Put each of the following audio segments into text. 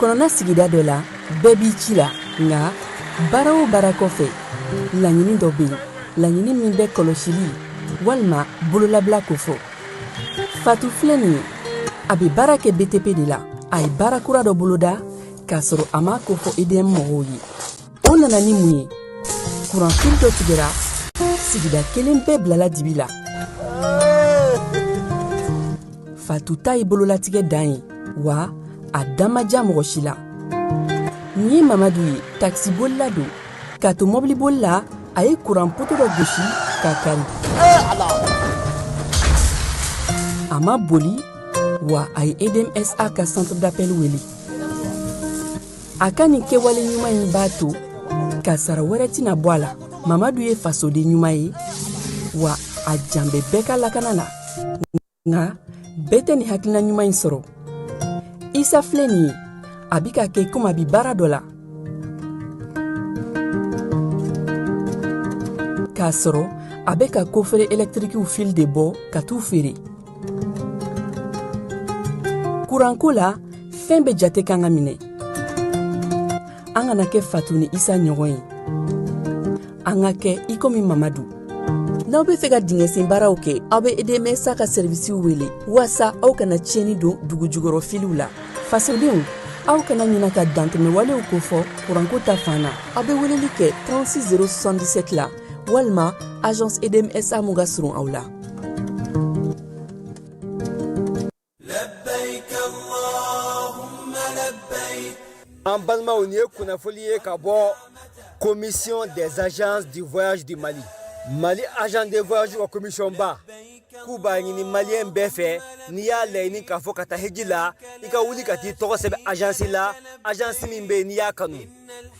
kɔnɔna sigida dɔ la, bɛɛ b'i ci la, nka baara o baara kɔfɛ, laɲini dɔ bɛ yen, laɲini min bɛ kɔlɔsili walima bololabila kofɔ. Fatu filɛ nin ye, a bɛ baara kɛ BTP de la. A ye baara kura dɔ boloda k'a sɔrɔ a m'a kofɔ EDM mɔgɔw ye. O nana ni mun ye? Kuranfili dɔ tigɛra, sigida kelen bɛɛ bilala dibi la. Fatu ta ye bololatigɛ dan ye, wa a da ma ja mɔgɔ si la. Nin ye Mamadu ye, takisibolila don. K'a to mɔbiliboli la, a ye kuran poto dɔ gosi k'a kari. A ma boli, wa a ye EDMSA ka centre d'appel wele. A ka nin kɛwale ɲuman in b'a to kasara wɛrɛ tɛna bɔ a la. Mamadu ye fasoden ɲuman ye, wa a jan bɛ bɛɛ ka lakana la. Nka bɛɛ tɛ nin hakilina ɲuman in sɔrɔ. Isa filɛ nin ye, a bi ka kɛ komi a bi baara dɔ la, k'a sɔrɔ a bɛ ka kofere ɛlɛtirikiw fil de bɔ ka t'u feere. Kuranko la, fɛn bɛɛ jate kan ka minɛ. An kana kɛ Fatu ni Isa ɲɔgɔn ye, an ka kɛ i komi Mamadu. N'aw bɛ fɛ ka dingɛsen baaraw kɛ, aw bɛ EDMSA ka sɛrivisiw wele waasa aw kana tiɲɛni don dugu jukɔrɔ filiw la. Fasodenw, aw kana ɲina ka dantɛmɛwalew kofɔ kuranko ta fan na. Aw bɛ weleli kɛ 36 077 la walima agence EDMSA mun ka surun aw la. An balimaw, nin ye kunnafoli ye ka bɔ Commission des agences du voyage du Mali. Mali agent de voyage ka commission ba k'u b'a ɲini maliyɛn bɛɛ fɛ, n'i y'a laɲini k'a fɔ ka taa hiji la, i ka wuli ka t'i tɔgɔ sɛbɛn agence la, agence min bɛ yen n'i y'a kanu.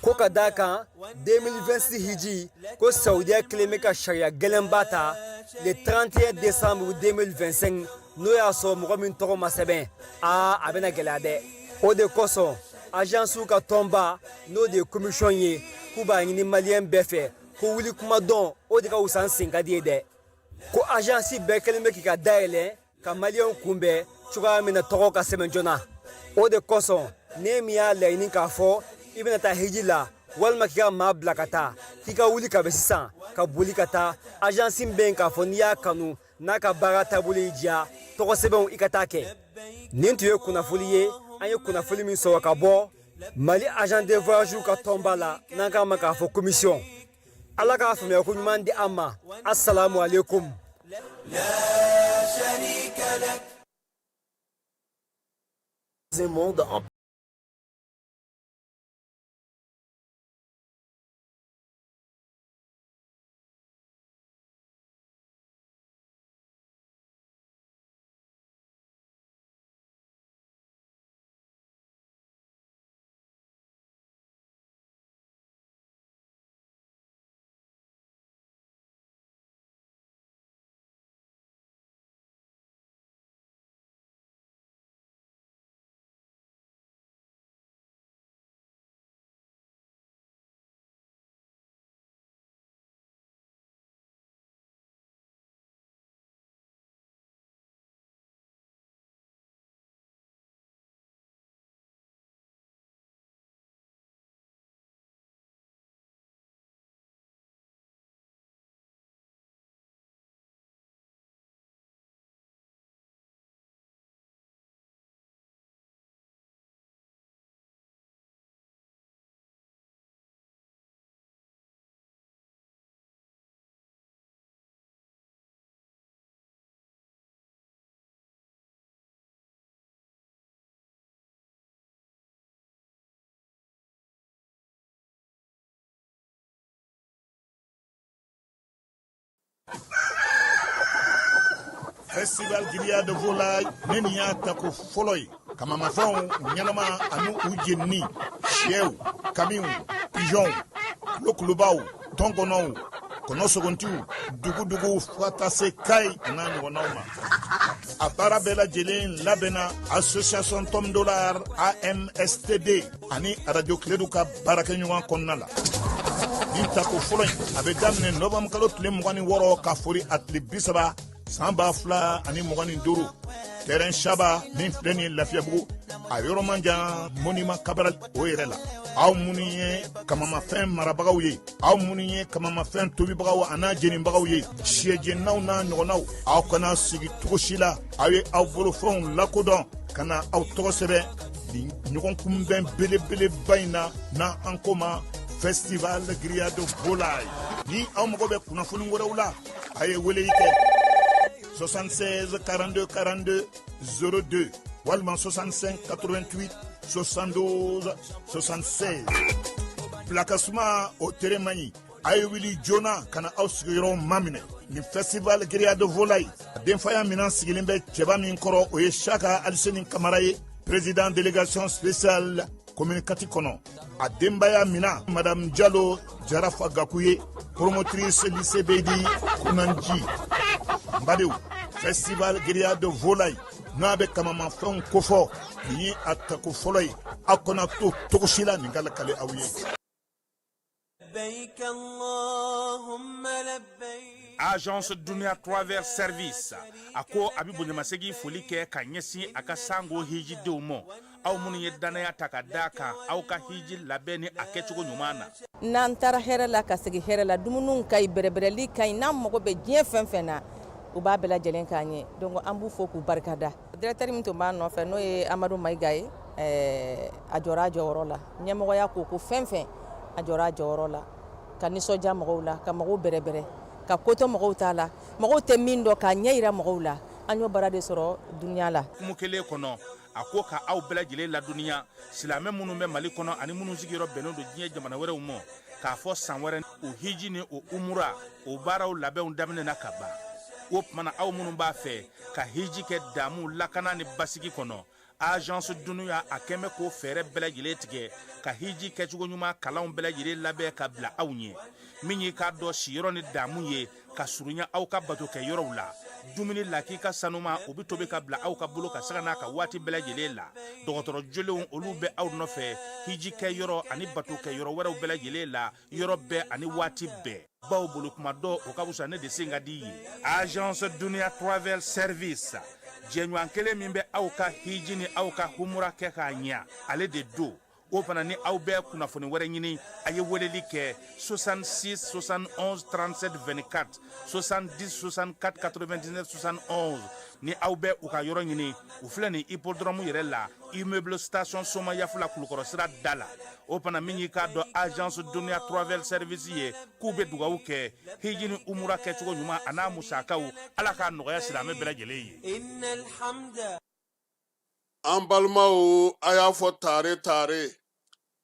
Ko ka d'a kan 2026 hiji ko, Saudiya kelen bɛ ka sariya gɛlɛnba ta le 31 décembre 2025. N'o y'a sɔrɔ mɔgɔ min tɔgɔ ma sɛbɛn, aa, a bɛna gɛlɛya dɛ. O de kosɔn agencew ka tɔnba, n'o de ye commission ye, k'u b'a ɲini maliyɛn bɛɛ fɛ ko wuli kuma dɔn, o de ka wusa n sen ka di ye dɛ. Ko agence bɛɛ kelen bɛ k'i ka dayɛlɛ ka maliyɛnw kunbɛn cogoya min na tɔgɔ ka sɛbɛn joona. O de kosɔn ne min y'a laɲini k'a fɔ i bɛna taa hiji la walima k'i ka maa bila ka taa, k'i ka wuli ka bɛ sisan ka boli ka taa agence bɛ yen k'a fɔ n'i y'a kanu, n'a ka baara taabolo y'i diya, tɔgɔ sɛbɛnw i ka taa kɛ. Nin tun ye kunnafoli ye, an ye kunnafoli min sɔrɔ ka bɔ Mali agent de voyage ka tɔnba la, n'an k'a ma k'a fɔ commission. Ala k'a faamuya ko ɲuman di an ma. Assalamu alaikum. Monde en Festival Grillade de volaille ne nin y'a tako fɔlɔ ye. Kamamafɛnw ɲɛnama ani u jenini, sɛw, kamiw, pigeonw, kulokulubaw, tɔnkɔnɔw, kɔnɔ sogontiw, dugudugu, fo ka taa se kayi a n'a ɲɔgɔnnaw ma. A baara bɛɛ lajɛlen labɛnna association Tom Dollar AMSTD ani Arajo Kiledu ka baarakɛɲɔgɔn kɔnɔna la. Nin tako fɔlɔ in, a bɛ daminɛ nɔvanburu kalo tile 26 ka fori a tile 30 san 2025, terrain Saba min filɛ nin ye Lafiyabugu. A yɔrɔ man jan Monument Cabral o yɛrɛ la. Aw minnu ye kamamafɛn marabagaw ye, aw minnu ye kamamafɛn tobibagaw an'a jenibagaw ye, sɛjeninaw n'a ɲɔgɔnnaw, aw kana sigi cogo si la. Aw ye aw bolofɛnw lakodɔn ka na aw tɔgɔ sɛbɛn nin ɲɔgɔn kunbɛn belebeleba in na, n'an ko ma Festival Grillade Volaille. Ni aw mago bɛ kunnafoni wɛrɛw la, a ye weleli kɛ 76 42 42 02 walima 65 88 72 76. Bilakasuma, o tere man ɲi. A ye wuli joona ka na aw sigiyɔrɔw maminɛ nin Festival Grillade Volaille. Denfaya minan sigilen bɛ cɛba min kɔrɔ, o ye Saka Aliseni Kamara ye, président délégation spéciale commune 4 kɔnɔ. A denbaya mina, Madame Jalo Jarafa Gaku ye, promotrice lycée Beydi Kunanji. N badenw, Festival Grillade Volaille n'a bɛ kamamafɛnw kofɔ, nin ye a tako fɔlɔ ye. Aw kana to cogo si la nin ka lakale aw ye. Agence Dunia Travel Service a ko a bɛ bonyamasegin foli kɛ ka ɲɛsin a ka sango hijidenw ma, aw minnu ye dannaya ta ka da kan aw ka hiji labɛn ni a kɛcogo ɲuman na. N'an taara hɛrɛ la ka segin hɛrɛ la, dumuniw ka ɲi, bɛrɛbɛrɛli ka ɲi. N'an mago bɛ diɲɛ fɛn fɛn na, u b'a bɛɛ lajɛlen k'an ye. Donc an b'u fo k'u barikada. Directeur min tun b'a nɔfɛ, n'o ye Amadu Mayiga ye, a jɔra a jɔyɔrɔ la. Ɲɛmɔgɔya ko ko fɛn fɛn, a jɔra a jɔyɔrɔ la ka nisɔndiya mɔgɔw la, ka mɔgɔw bɛrɛbɛrɛ, ka kotɔ mɔgɔw t'a la, mɔgɔw tɛ min dɔn k'a ɲɛ yira mɔgɔw la. An y'o baara de sɔrɔ Dunia la. Kumu kelen kɔnɔ, a ko ka aw bɛɛ lajɛlen ladɔnniya, silamɛ minnu bɛ Mali kɔnɔ ani minnu sigiyɔrɔ bɛnnen don diɲɛ jamana wɛrɛw ma, k'a fɔ san wɛrɛ o hiji ni o umura o baaraw labɛnw daminɛna ka ban. O tuma na, aw minnu b'a fɛ ka hiji kɛ damu, lakana ni basigi kɔnɔ, Agence Dunia a kɛn bɛ k'o fɛɛrɛ bɛɛ lajɛlen tigɛ ka hiji kɛcogo ɲuman kalanw bɛɛ lajɛlen labɛn ka bila aw ɲɛ. Min y'i k'a dɔn siyɔrɔ ni damu ye ka surunya aw ka bato kɛ yɔrɔw la, dumuni lakika sanuma, o bɛ tobi ka bila aw ka bolo ka sanga n'a ka waati bɛɛ lajɛlen la. Dɔgɔtɔrɔ jolenw, olu bɛ aw nɔfɛ hiji kɛ yɔrɔ ani bato kɛ yɔrɔ wɛrɛw bɛɛ lajɛlen la, yɔrɔ bɛɛ ani waati bɛɛ. Baw bolo kuma dɔ, o ka fisa ne de sen ka di ye. Agence Dunia Travel Service, jɛɲɔgɔn kelen min bɛ aw ka hiji ni aw ka humura kɛ k'a ɲɛ, ale de don. O fana ni aw bɛ kunnafoni wɛrɛ ɲini, a ye weleli kɛ 66 71 37 24, 70 64 99 71. Ni aw bɛ u ka yɔrɔ ɲini, u filɛ nin hippodrome yɛrɛ la, immeuble station Somayafula, Kulukɔrɔ sira da la. O fana, min y'i k'a dɔn Agence Dunia Travel Service ye, k'u bɛ dugawu kɛ hiji ni umura kɛcogo ɲuman a n'a musakaw, Ala k'a nɔgɔya silamɛ bɛɛ lajɛlen ye. An balimaw, a y'a fɔ tare tare.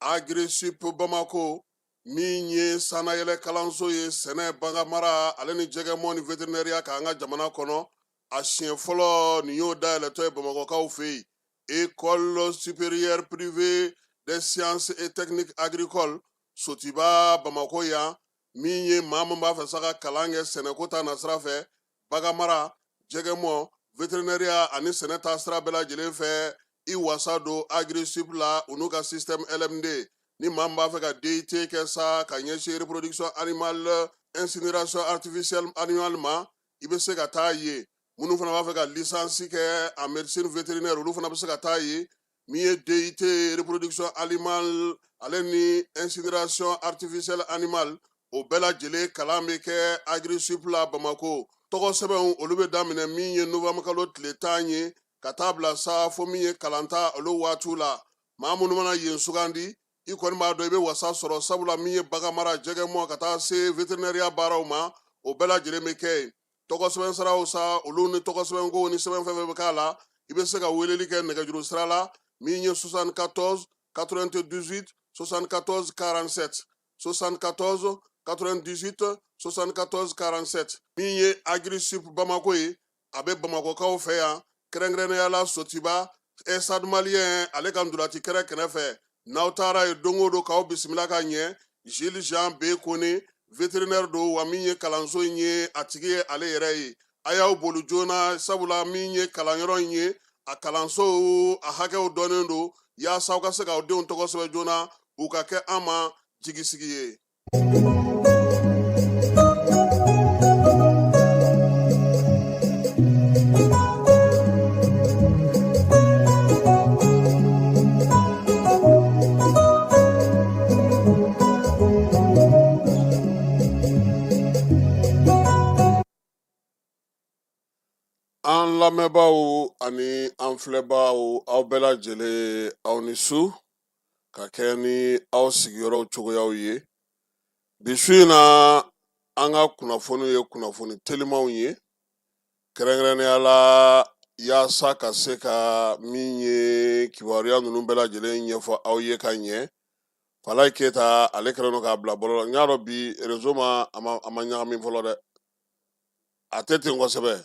Agrisip Bamako, min ye sannayɛlɛ kalanso ye sɛnɛ, baganmara ale ni jɛgɛmɔ ni vétérinaire k'an ka jamana kɔnɔ, a siɲɛ fɔlɔ nin y'o dayɛlɛtɔ ye Bamakɔkaw fɛ yen. École supérieure privée des sciences et techniques agricoles, Sotiba, Bamako yan. Min ye maa min b'a fɛ sa ka kalan kɛ sɛnɛko ta nasira fɛ, baganmara, jɛgɛmɔ, vétérinaire ani sɛnɛ ta sira bɛɛ lajɛlen fɛ, i wasa don Agrisip la, u n'u ka système LMD. Ni maa min b'a fɛ ka DUT kɛ sa ka ɲɛsin reproduction animale, incinération artificielle animale ma, i bɛ se ka taa yen. Minnu fana b'a fɛ ka licence kɛ en médecine vétérinaire, olu fana bɛ se ka taa yen. Min ye DUT reproduction animale ale ni incinération artificielle animale, o bɛɛ lajɛlen kalan bɛ kɛ Agrisip la Bamako. Tɔgɔ sɛbɛnw, olu bɛ daminɛ min ye novembre kalo tile 10 ye ka taa bila sa fo min ye kalanta olu waatiw la. Maa minnu mana yen sugandi, i kɔni b'a dɔn i bɛ wasa sɔrɔ, sabula min ye baganmara, jɛgɛmɔ ka taa se vétérinaire baaraw ma, o bɛɛ lajɛlen bɛ kɛ yen. Tɔgɔ sɛbɛn siraw sa, olu ni tɔgɔ sɛbɛnko ni sɛbɛn fɛn fɛn bɛ k'a la, i bɛ se ka weleli kɛ nɛgɛjuru sira la min ye 74 98 74 47, 74 98 74 47. Min ye Agrisip Bamako ye, a bɛ Bamakɔkaw fɛ yan, kɛrɛnkɛrɛnnenya la Sotiba, Stade Malien ale ka ntolaci kɛrɛ kɛrɛfɛ. N'aw taara yen don o don, k'aw bisimila ka ɲɛ. Gilles Jean B Kone, vétérinaire don, wa min ye kalanso in ye, a tigi ye ale yɛrɛ ye. A y'aw boli joona, sabula min ye kalanyɔrɔ in ye, a kalanso a hakɛw dɔnnen don, yaasa aw ka se k'aw denw tɔgɔ sɛbɛn joona, u ka kɛ an ma jigisigi ye. lamɛnbaaw ani an filɛbaaw, aw bɛɛ lajɛlen aw ni su ka kɛ ni aw sigiyɔrɔw cogoyaw ye. Bi su in na, an ka kunnafoniw ye kunnafoni telimanw ye, kɛrɛnkɛrɛnnenya la yaasa ka se ka min ye kibaruya ninnu bɛɛ lajɛlen ɲɛfɔ aw ye ka ɲɛ. Falayi Keyita, ale kɛlen don k'a bila bɔlɔlɔ. N y'a dɔn bi réseau ma a ma a ma ɲagami fɔlɔ dɛ, a tɛ ten kosɛbɛ.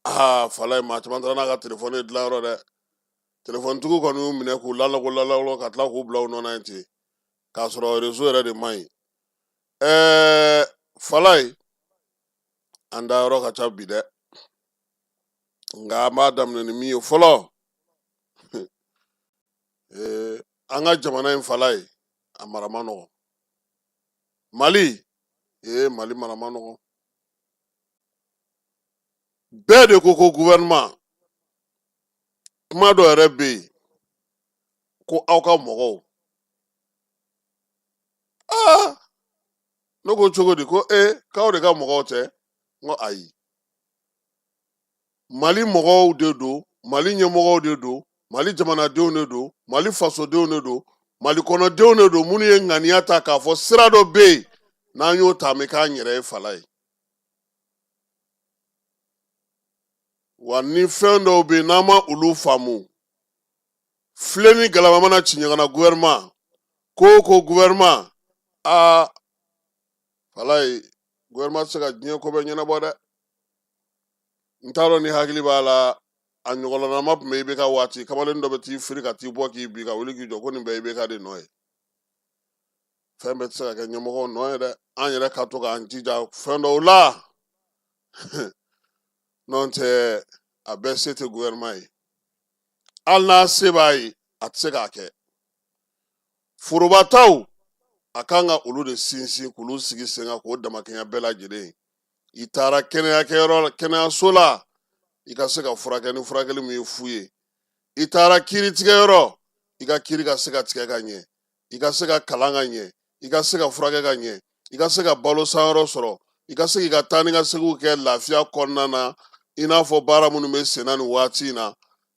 Aa Falayi, maa caman taara n'a ka telefɔni ye dilanyɔrɔ dɛ. Telefɔnitigiw kɔni y'u minɛ k'u lalɔgɔ lalɔgɔ ka tila k'u bila u nɔ na yen ten, k'a sɔrɔ réseau yɛrɛ de man ɲi. Falayi, an da yɔrɔ ka ca bi dɛ, nka an b'a daminɛ ni min ye fɔlɔ, an ka jamana in, Falayi, a mara man nɔgɔn. Mali, Mali mara man nɔgɔn. Bɛɛ de ko ko gouvernement. Kuma dɔ yɛrɛ bɛ yen ko aw ka mɔgɔw. Aa, ne ko cogo di? Ko e k'aw de ka mɔgɔw tɛ? N ko ayi, Mali mɔgɔw de don, Mali ɲɛmɔgɔw de don, Mali jamanadenw de don, Mali fasodenw de don, Mali kɔnɔdenw de don, minnu ye ŋaniya ta k'a fɔ sira dɔ bɛ yen, n'an y'o ta, an bɛ k'an yɛrɛ ye. Falayi, wa ni fɛn dɔw bɛ yen n'an ma olu faamu, filen ni galama mana ci ɲɔgɔn na, gouvernement ko ko gouvernement, aa Falayi, gouvernement tɛ se ka diɲɛ ko bɛɛ ɲɛnabɔ dɛ. N t'a dɔn ni hakili b'a la, a ɲɔgɔnlɔnama tun bɛ IBK waati, kamalen dɔ bɛ t'i firi ka t'i bɔ k'i bin ka wuli k'i jɔ ko nin bɛɛ IBK de nɔ ye. Fɛn bɛɛ tɛ se ka kɛ ɲɛmɔgɔw nɔ ye dɛ. An yɛrɛ ka to k'an jija fɛn dɔw la, n'o tɛ a bɛɛ se tɛ gouvernement ye. Hali n'a se b'a ye, a tɛ se k'a kɛ. Forobataw, a kan ka olu de sinsin k'olu sigi sen kan k'o damakɛɲɛ bɛɛ lajɛlen. I taara kɛnɛyakɛyɔrɔ la, kɛnɛyaso la, i ka se ka furakɛ ni furakɛli min ye fu ye. I taara kiiritigɛyɔrɔ, i ka kiiri ka se ka tigɛ ka ɲɛ, i ka se ka kalan ka ɲɛ, i ka se ka furakɛ ka ɲɛ, i ka se ka balo sanyɔrɔ sɔrɔ, i ka se k'i ka taa ni ka seginw kɛ lafiya kɔnɔna na. I n'a fɔ baara minnu bɛ senna nin waati in na,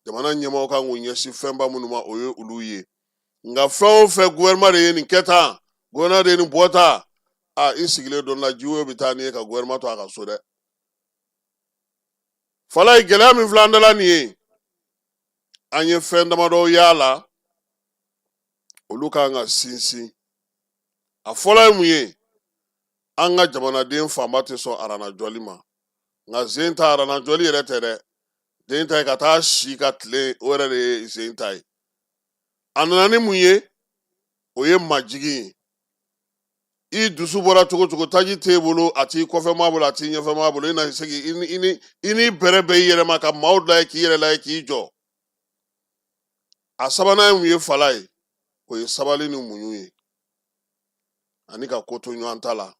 jamana ɲɛmɔgɔw kan k'u ɲɛsin fɛnba minnu ma, o ye olu ye. Nka fɛn o fɛn, gouvernement de ye nin kɛ tan, gouvernement de ye nin bɔ tan. A i sigilen don la, jiwoyo bɛ taa n'i ye ka gouvernement to a ka so dɛ. Falayi, gɛlɛya min filɛ an da la nin ye, an ye fɛn damadɔ y'a la, olu kan ka sinsin. A fɔlɔ ye mun ye? An ka jamanaden fanba tɛ sɔn aranajɔli ma. Nka zen ta, aranajɔli yɛrɛ tɛ dɛ, den ta ye ka taa si ka tilen, o yɛrɛ de ye zen ta ye. A nana ni mun ye? O ye majigin ye. I dusu bɔra cogo cogo, taji t'e bolo, a t'i kɔfɛmaa bolo, a t'i ɲɛfɛmaa bolo, i na se k'i i ni bɛrɛ bɛn i yɛrɛ ma ka maaw lajɛ, k'i yɛrɛ lajɛ, k'i jɔ. A sabanan ye mun ye, Falayi? O ye sabali ni muɲu ye, ani ka ko to ɲɔgɔn ta la.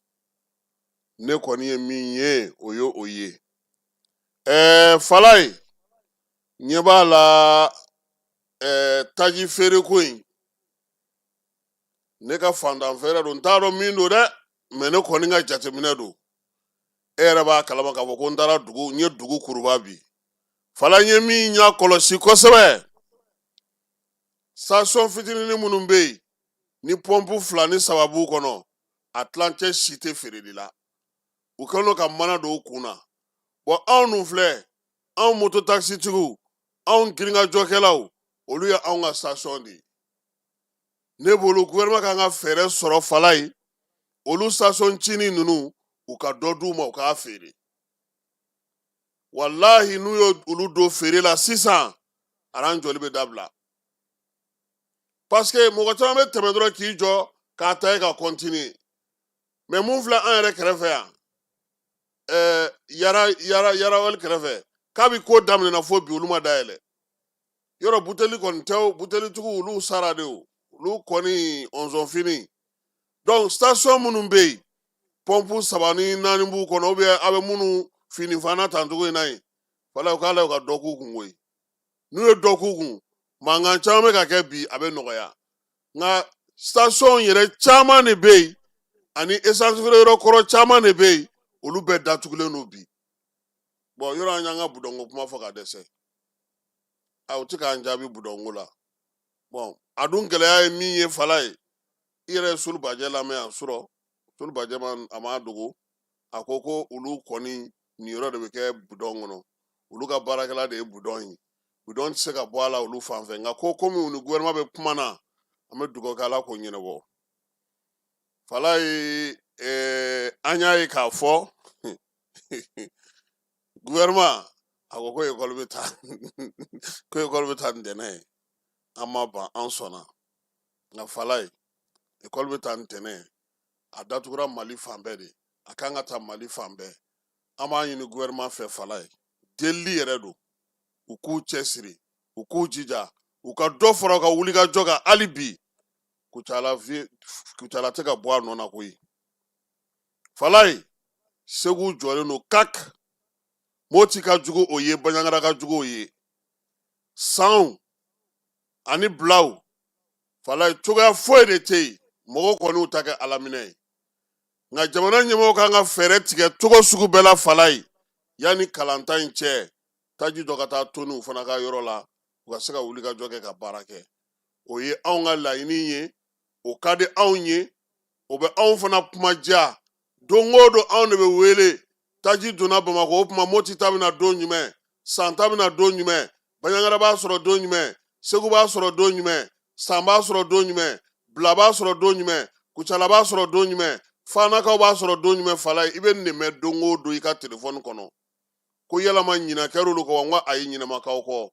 Ne kɔni ye min ye, o ye o ye. Falayi, ɲɛ b'a la, taji feereko in, ne ka fantan fɛɛrɛ don, n t'a dɔn min don dɛ, mɛ ne kɔni ka jateminɛ don. E yɛrɛ b'a kalama k'a fɔ ko n taara dugu, n ye dugu kuruba bi. Fala, n ye min ɲɛ kɔlɔsi kosɛbɛ, station fitinin minnu bɛ yen ni pɔnpu 2 ni 3 b'u kɔnɔ, a tilancɛ si tɛ feereli la. U kɛlen don ka mana don u kun na. Bɔn, anw dun filɛ, anw moto takisitigiw, anw girinkajɔkɛlaw, olu ye anw ka station de ye. Ne bolo, gouvernement kan ka fɛɛrɛ sɔrɔ, Falayi, olu station cinin ninnu, u ka dɔ d'u ma, u k'a feere. Walahi, n'u ye olu don feere la sisan, aran jɔli bɛ dabila, parce que mɔgɔ caman bɛ tɛmɛ dɔrɔn k'i jɔ k'a ta ye ka continuer. Mais mun filɛ an yɛrɛ kɛrɛfɛ yan, yara yara yarawali kɛrɛfɛ, kabi ko daminɛna fo bi, olu ma dayɛlɛ yɔrɔ. Buteli kɔni tɛ o, butelitigiw olu sara de o, olu kɔni ɔnzɔnfini. Donc station minnu bɛ yen, pɔnpu 3 ni 4 b'u kɔnɔ, ou bien a bɛ minnu fini fana tan cogo in na yen, wala u k'a lajɛ u ka dɔ k'u kun koyi. N'u ye dɔ k'u kun, mankan caman bɛ ka kɛ bi, a bɛ nɔgɔya. Nka station yɛrɛ caman de bɛ yen, ani essence feere yɔrɔ kɔrɔ caman de bɛ yen, olu bɛɛ datugulen don bi. Bɔn, yɔrɔ an y'an ka budɔnko kuma fɔ ka dɛsɛ, a u tɛ k'an jaabi budɔnko la. Bɔn, a dun gɛlɛya ye min ye, fala ye, i yɛrɛ ye Solu Bajɛ lamɛn yan surɔ. Solu Bajɛ ma, a m'a dogo, a ko ko olu kɔni niyɔrɔ de bɛ kɛ budɔn kɔnɔ, olu ka baarakɛla de ye budɔn ye, budɔn tɛ se ka bɔ a la olu fan fɛ. Nka ko komi u ni gouvernement bɛ kuma na, an bɛ dugawu kɛ Ala k'o ɲɛnabɔ. Fala ye, an y'a ye k'a fɔ gouvernement a ko ko ekɔli bɛ taa, ko ekɔli bɛ taa ntɛnɛn ye. An ma ban, an sɔnna. Nka fala ye, ekɔli bɛ taa ntɛnɛn, a datugura Mali fan bɛɛ de, a kan ka taa Mali fan bɛɛ. An b'a ɲini gouvernement fɛ, fala ye, delili yɛrɛ don, u k'u cɛsiri, u k'u jija, u ka dɔ fara u ka wulikajɔ kan hali bi. Kucala, Kucala tɛ ka bɔ a nɔ na koyi. Fala ye, Segu jɔlen don kak, Moti ka jugu o ye, Baɲangara ka jugu o ye, Sanw ani Bilaw. Fala ye, cogoya foyi de tɛ yen, mɔgɔw kɔni y'u ta kɛ alaminɛ ye. Nka jamana ɲɛmɔgɔw kan ka fɛɛrɛ tigɛ cogo sugu bɛɛ la, fala ye, yanni kalanta in cɛ, taji dɔ ka taa toni u fana ka yɔrɔ la, u ka se ka wulikajɔ kɛ ka baara kɛ. O ye anw ka laɲini ye, o ka di anw ye, o bɛ anw fana kuma diya. Don o don anw de bɛ wele, taji donna Bamakɔ, o tuma Moti ta bɛna don jumɛn, San ta bɛna don jumɛn, Baɲangara b'a sɔrɔ don jumɛn, Segu b'a sɔrɔ don jumɛn, San b'a sɔrɔ don jumɛn, Bila b'a sɔrɔ don jumɛn, Kucala b'a sɔrɔ don jumɛn, Fanakaw b'a sɔrɔ don jumɛn. Fala ye, i bɛ nin mɛn don o don i ka telefɔni kɔnɔ ko yalama ɲinɛ kɛr'olu kɔ wa? N ko ayi, ɲinɛ ma k'aw kɔ.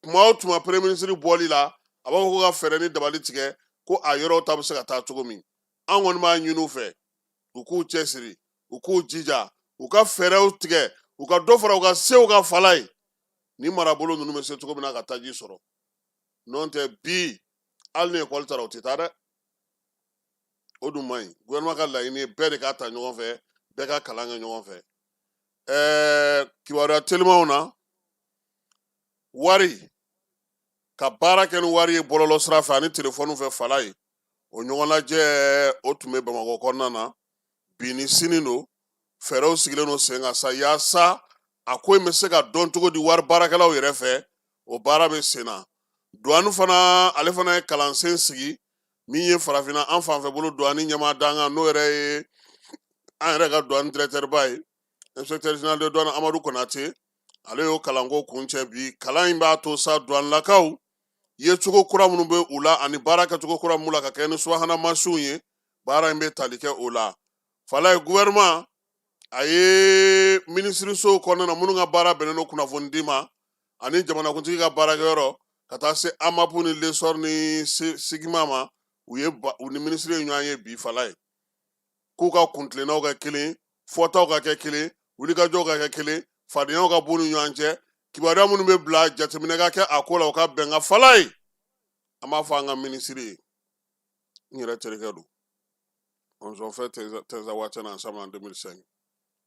Tuma o tuma, premier ministre bɔli la, a b'a fɔ ko ka fɛɛrɛ ni dabali tigɛ ko a yɔrɔw ta bɛ se ka taa cogo min. An kɔni b'a ɲini u fɛ, u k'u cɛsiri, u k'u jija, u ka fɛɛrɛw tigɛ, u ka dɔ fara u ka sew ka, fala ye, ni marabolo ninnu bɛ se cogo min na ka taji sɔrɔ. N'o tɛ bi, hali ni ekɔli taara, u tɛ taa dɛ. O dun man ɲi. Gouvernement ka laɲini ye bɛɛ de k'a ta ɲɔgɔn fɛ, bɛɛ ka kalan kɛ ɲɔgɔn fɛ. Kibaruya telimanw na, wari ka baara kɛ ni wari ye bɔlɔlɔ sira fɛ ani telefɔni fɛ, fala ye, o ɲɔgɔn lajɛ o tun bɛ Bamakɔ kɔnɔna na bi ni sini don. Fɛɛrɛw sigilen don sen kan sa yaasa a ko in bɛ se ka dɔn cogo di wari baarakɛlaw yɛrɛ fɛ, o baara bɛ sen na. Duwani fana, ale fana ye kalansen sigi min ye farafinna an fanfɛ bolo duwani ɲɛmaa dankan, n'o yɛrɛ ye an yɛrɛ ka duwani directeur ba ye, inspecteur général de douane Amadu Konate, ale y'o kalanko kuncɛ bi. Kalan in b'a to sa duwanilakaw ye cogo kura minnu bɛ u la ani baara kɛcogo kura minnu la ka kɛ ni subahana mansinw ye, baara in bɛ tali kɛ o la. Fala ye, gouvernement a ye minisirisow kɔnɔna na minnu ka baara bɛnnen don kunnafonidi ma ani jamanakuntigi ka baarakɛyɔrɔ, ka taa se AMAP ni L'Essor ni SYGMA ma, u ye u ni minisiri ye ɲɔgɔn ye bi, fala ye, k'u ka kuntilennaw kɛ kelen, fɔtaw ka kɛ kelen, wulikajɔw ka kɛ kelen, fadenyaw ka b'u ni ɲɔgɔn cɛ, kibaruya minnu bɛ bila, jateminɛ ka kɛ a ko la, u ka bɛn ka. Fala ye, an b'a fɔ an ka minisiri ye, n yɛrɛ terikɛ don, on fait Tinzaouatène ensemble en 2005,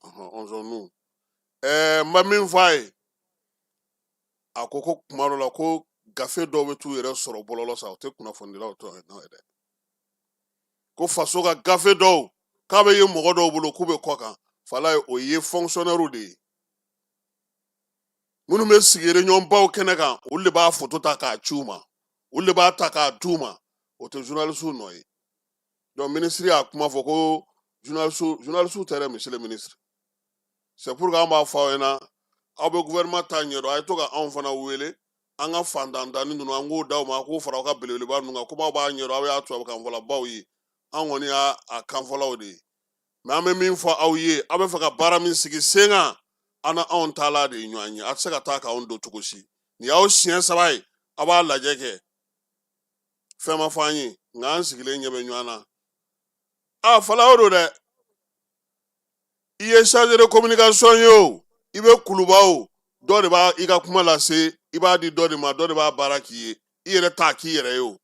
on nous n bɛ min fɔ a ye, a ko ko kuma dɔ la ko gafe dɔw bɛ t'u yɛrɛ sɔrɔ bɔlɔlɔ sa, o tɛ kunnafonidilaw tɔ ye dɛ, ko faso ka gafe dɔw k'a bɛ ye mɔgɔ dɔw bolo k'u bɛ kɔ kan. Fala ye, o ye fonctionnaire de ye minnu bɛ sigi réunion baw kɛnɛ kan, olu de b'a photo ta k'a ci u ma, olu de b'a ta k'a d'u ma, o tɛ journaliste nɔ ye. Donc ministre y'a kuma fɔ ko journaliste tɛ dɛ, monsieur le ministre. C'est pour que an b'a fɔ aw ɲɛna, aw bɛ gouvernement ta ɲɛdɔn, a ye to ka anw fana wele, an ka fantantanni ninnu, an k'o d'aw ma, a k'o fara aw ka belebeleba ninnu kan. Komi aw b'a ɲɛdɔn, aw y'a tubabukanfɔlabaw ye, an kɔni y'a a kanfɔlaw de ye. Mais an bɛ min fɔ aw ye, aw bɛ fɛ ka baara min sigi sen kan, an na anw taala de ye ɲɔgɔn ye, a tɛ se ka taa k'anw don cogo si. Nin y'aw siɲɛ saba ye, aw b'a lajɛ kɛ, fɛn ma fɔ an ye, nka an sigilen ɲɛ bɛ ɲɔgɔn na. A fala, o don dɛ, i ye chargé de communication ye o, i bɛ Kuluba o, dɔ de b'a i ka kuma lase, i b'a di dɔ de ma, dɔ de b'a baara k'i ye, i yɛrɛ t'a k'i yɛrɛ ye o.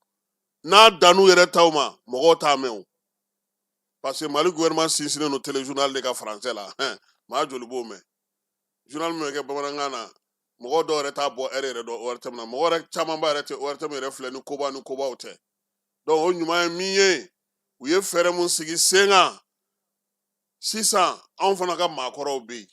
N'a dann'u yɛrɛ taw ma, mɔgɔw t'a mɛn o, parce que Mali gouvernement sinsinnen don téléjournal de ka français la. Maa joli b'o mɛn? Journal min bɛ kɛ bamanankan na, mɔgɔ dɔw yɛrɛ t'a bɔ heure yɛrɛ dɔn ORTM na, mɔgɔ yɛrɛ camanba yɛrɛ tɛ ORTM yɛrɛ filɛ ni koba ni kobaw tɛ. Donc o ɲuman ye min ye, u ye fɛɛrɛ mun sigi sen kan sisan, anw fana ka maakɔrɔw bɛ yen.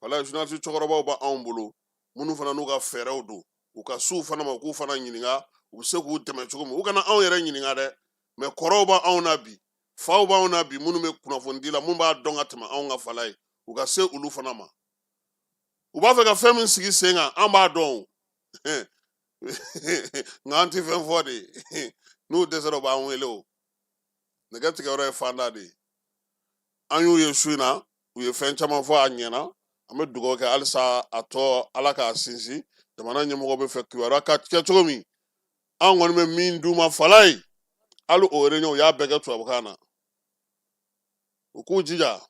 Wala journaliste cɛkɔrɔbaw b'anw bolo minnu fana n'u ka fɛɛrɛw don, u ka s'u fana ma, u k'u fana ɲininka u bɛ se k'u dɛmɛ cogo min. U kana anw yɛrɛ ɲininka dɛ, mais kɔrɔw b'anw na bi, faw b'anw na bi, minnu bɛ kunnafoni di la, minnu b'a dɔn ka tɛmɛ anw kan. Falaye, u ka se olu fana ma. U b'a fɛ ka fɛn min sigi sen kan, an b'a dɔn o, nka an tɛ fɛn fɔ de. N'u dɛsɛra, u b'an wele. O nɛgɛ tigɛyɔrɔ ye fanda de ye. An y'u ye su in na, u ye fɛn caman fɔ, a ɲɛna. An bɛ dugawu kɛ halisa, a tɔ Ala k'a sinsin. Jamana ɲɛmɔgɔ bɛ fɛ kibaruya ka kɛ cogo min, an kɔni bɛ min d'u ma, Falaye, hali o réunion u y'a bɛɛ kɛ tubabukan na. U k'u jija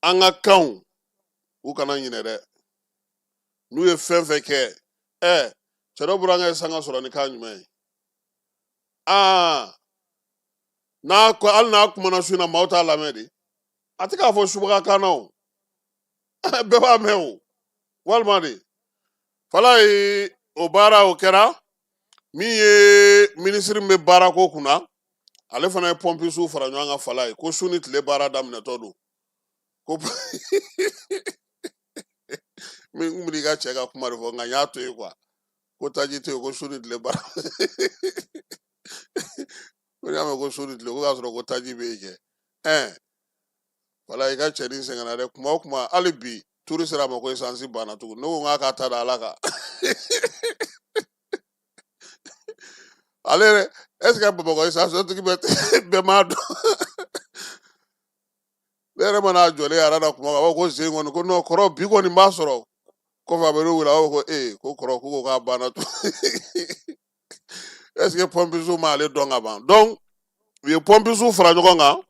an ka kanw, u kana ɲinɛ dɛ. N'u ye fɛn fɛn kɛ, cɛ dɔ burankɛ ye sanga sɔrɔ ni kan jumɛn ye? Aa, n'a ko hali n'a kumana su in na, maaw t'a lamɛn de. A tɛ k'a fɔ subaga kan na o, bɛɛ b'a mɛn o, walima de. Falaye, o baara o kɛra. Min ye minisiri min bɛ baarako kunna, ale fana ye pɔnpisiw fara ɲɔgɔn kan. Falaye, ko su ni tile baara daminɛtɔ don. Ko min kun b'i ka cɛ ka kuma de fɔ, nka n y'a to yen kuwa. Ko taji tɛ yen, ko su ni tile baara. Ko n'i y'a mɛn ko su ni tile, ko k'a sɔrɔ ko taji bɛ yen kɛ. Wala i ka cɛnin sɛgɛnna dɛ. Kuma o kuma, hali bi turu sera a ma ko esansi banna tugun. Ne ko n k'a k'a ta da Ala kan. Ale yɛrɛ, est ce que Bamakɔ esansi tigi bɛɛ m'a dɔn? Ne yɛrɛ mana jɔlen ara na kuma, a b'a fɔ ko sen kɔni ko non kɔrɔ, bi kɔni b'a sɔrɔ. Kɔfɛ a bɛ ne wele, a b'a fɔ ko ee, ko kɔrɔ, ko k'a banna tun. Est ce que pɔnpisiw m'ale dɔn ka ban? Donc u ye pɔnpisiw fara ɲɔgɔn kan,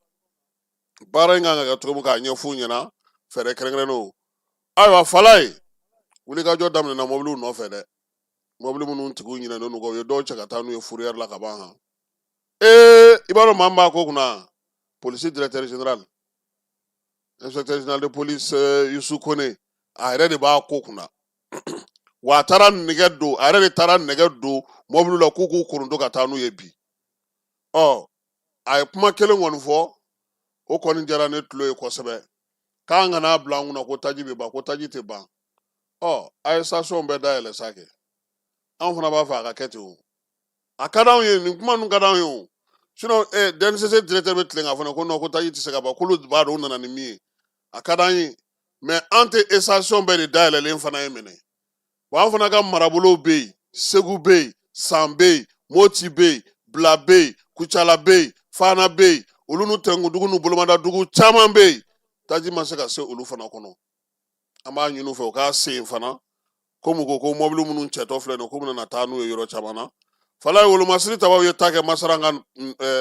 baara in kan ka kɛ cogo min, k'a ɲɛf'u ɲɛna, fɛɛrɛ kɛrɛnkɛrɛnnenw. Ayiwa Falaye, wulikajɔ daminɛna mɔbiliw nɔfɛ dɛ, mɔbili minnu tigiw ɲinɛnen don kɔ, u ye dɔw cɛ ka taa n'u ye fourrière la ka ban. Han, ee, i b'a dɔn maa min b'a ko kunna? Polisi directeur général, inspecteur général de police Youssou Kone, a yɛrɛ de b'a ko kunna. Wa a taara nɛgɛ don, a yɛrɛ de taara nɛgɛ don mɔbili la k'u k'u koronto ka taa n'u ye bi. Ɔ, a ye kuma kelen kɔni fɔ, o kɔni diyara ne tulo ye kosɛbɛ, k'an kana bila an kunna ko taji bɛ ban, ko taji tɛ ban. Ɔ, a ye station bɛɛ dayɛlɛ sa kɛ. Anw fana b'a fɛ a ka kɛ ten o, a ka d'anw ye, nin kuma ninnu ka d'anw ye o. Sinon DNCC directeur bɛ tilen k'a fɔ ne ko non, ko taji tɛ se ka ban, k'olu b'a dɔn u nana ni min ye. A ka d'an ye, mais an tɛ station bɛɛ de dayɛlɛlen fana ye minɛ wa. An fana ka marabolow bɛ yen, Segu bɛ yen, San bɛ yen, Moti bɛ yen, Bila bɛ yen, Kucala bɛ yen, Fana bɛ yen, olu n'u tɛnkudugu n'u bolomadadugu caman bɛ yen, taji ma se ka se olu fana kɔnɔ. An b'a ɲini u fɛ u k'a se yen fana, komi u ko ko mɔbili minnu cɛtɔ filɛ nin ye, k'u bɛna taa n'u ye yɔrɔ caman na. Falaye, wolomasiri tabaw ye ta kɛ Masara ka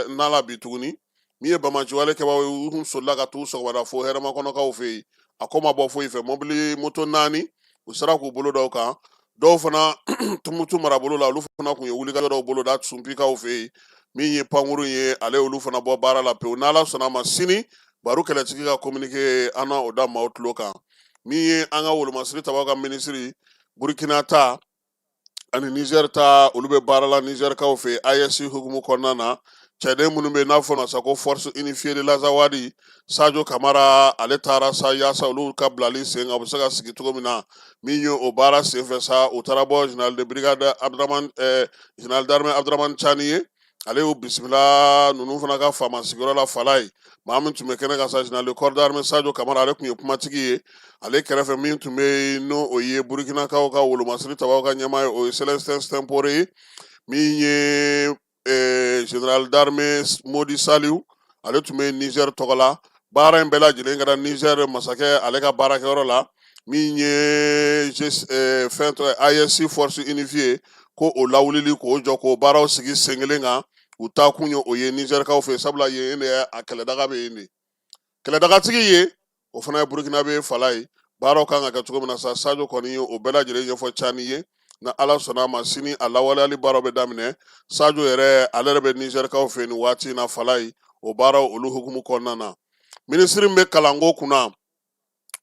na la bi tuguni. Min ye banbaanciwale kɛbaw ye, u kun solila ka t'u sɔgɔmada fo Hɛrɛmakɔnɔkaw fɛ yen. A ko ma bɔ foyi fɛ, mɔbili moto 4, u sera k'u bolo da o kan. Dɔw fana Tumutu marabolo la, olu fana kun ye wulikajɔ dɔw bolo da Sunpikaw fɛ yen. Min ye pankurun ye, ale olu fana bɔ baara la pewu. N'Ala sɔnna a ma, sini Baru kɛlɛtigi ka communiqué, an na o da maaw tulo kan. Min ye an ka wolomasiri tabaw ka minisiri, Burukina ta ani Niger ta, olu bɛ baara la Nizɛrikaw fɛ AES hukumu kɔnɔna na. Cɛden minnu bɛ n'a fɔ sa ko Force unifiée de l'Azawad, Sajo Kamara, ale taara sa yaasa olu ka bilali sen kan, u bɛ se ka sigi cogo min na. Min ye o baara senfɛ sa, u taara bɔ général de brigade Abdramane, général d'armée Abdramane Tiani ye, ale y'u bisimila ninnu fana ka faama sigiyɔrɔ la. Falaye, maa min tun bɛ kɛnɛ kan sa, général de corps d'armée Sajo Kamara, ale tun ye kumatigi ye. Ale kɛrɛfɛ, min tun bɛ yen, n'o o ye Burukinakaw ka wolomasiri tabaw ka ɲɛmaa ye, o ye Celestin Simpore ye. Min ye général d'armée Modi Saliou, ale tun bɛ Niger tɔgɔ la. Baara in bɛɛ lajɛlen kɛra Niger masakɛ ale ka baarakɛyɔrɔ la. Min ye fɛn tɔgɔ AES Force unifiée, ko o lawulili, k'o jɔ, k'o baaraw sigi sen kelen kan, u taa kun ye o ye Nizɛrikaw fɛ, sabula yen de a kɛlɛdaga bɛ yen de. Kɛlɛdagatigi ye o fana ye Burukinabe. Falaye, baaraw kan ka kɛ cogo min na sa, Sajo kɔni ye o bɛɛ lajɛlen ɲɛfɔ Cani ye. Na Ala sɔnna a ma, sini a lawaleyali baaraw bɛ daminɛ. Sajo yɛrɛ, ale yɛrɛ bɛ Nizɛrikaw fɛ nin waati in na. Falaye, o baaraw olu hukumu kɔnɔna na, minisiri min bɛ kalanko kunna,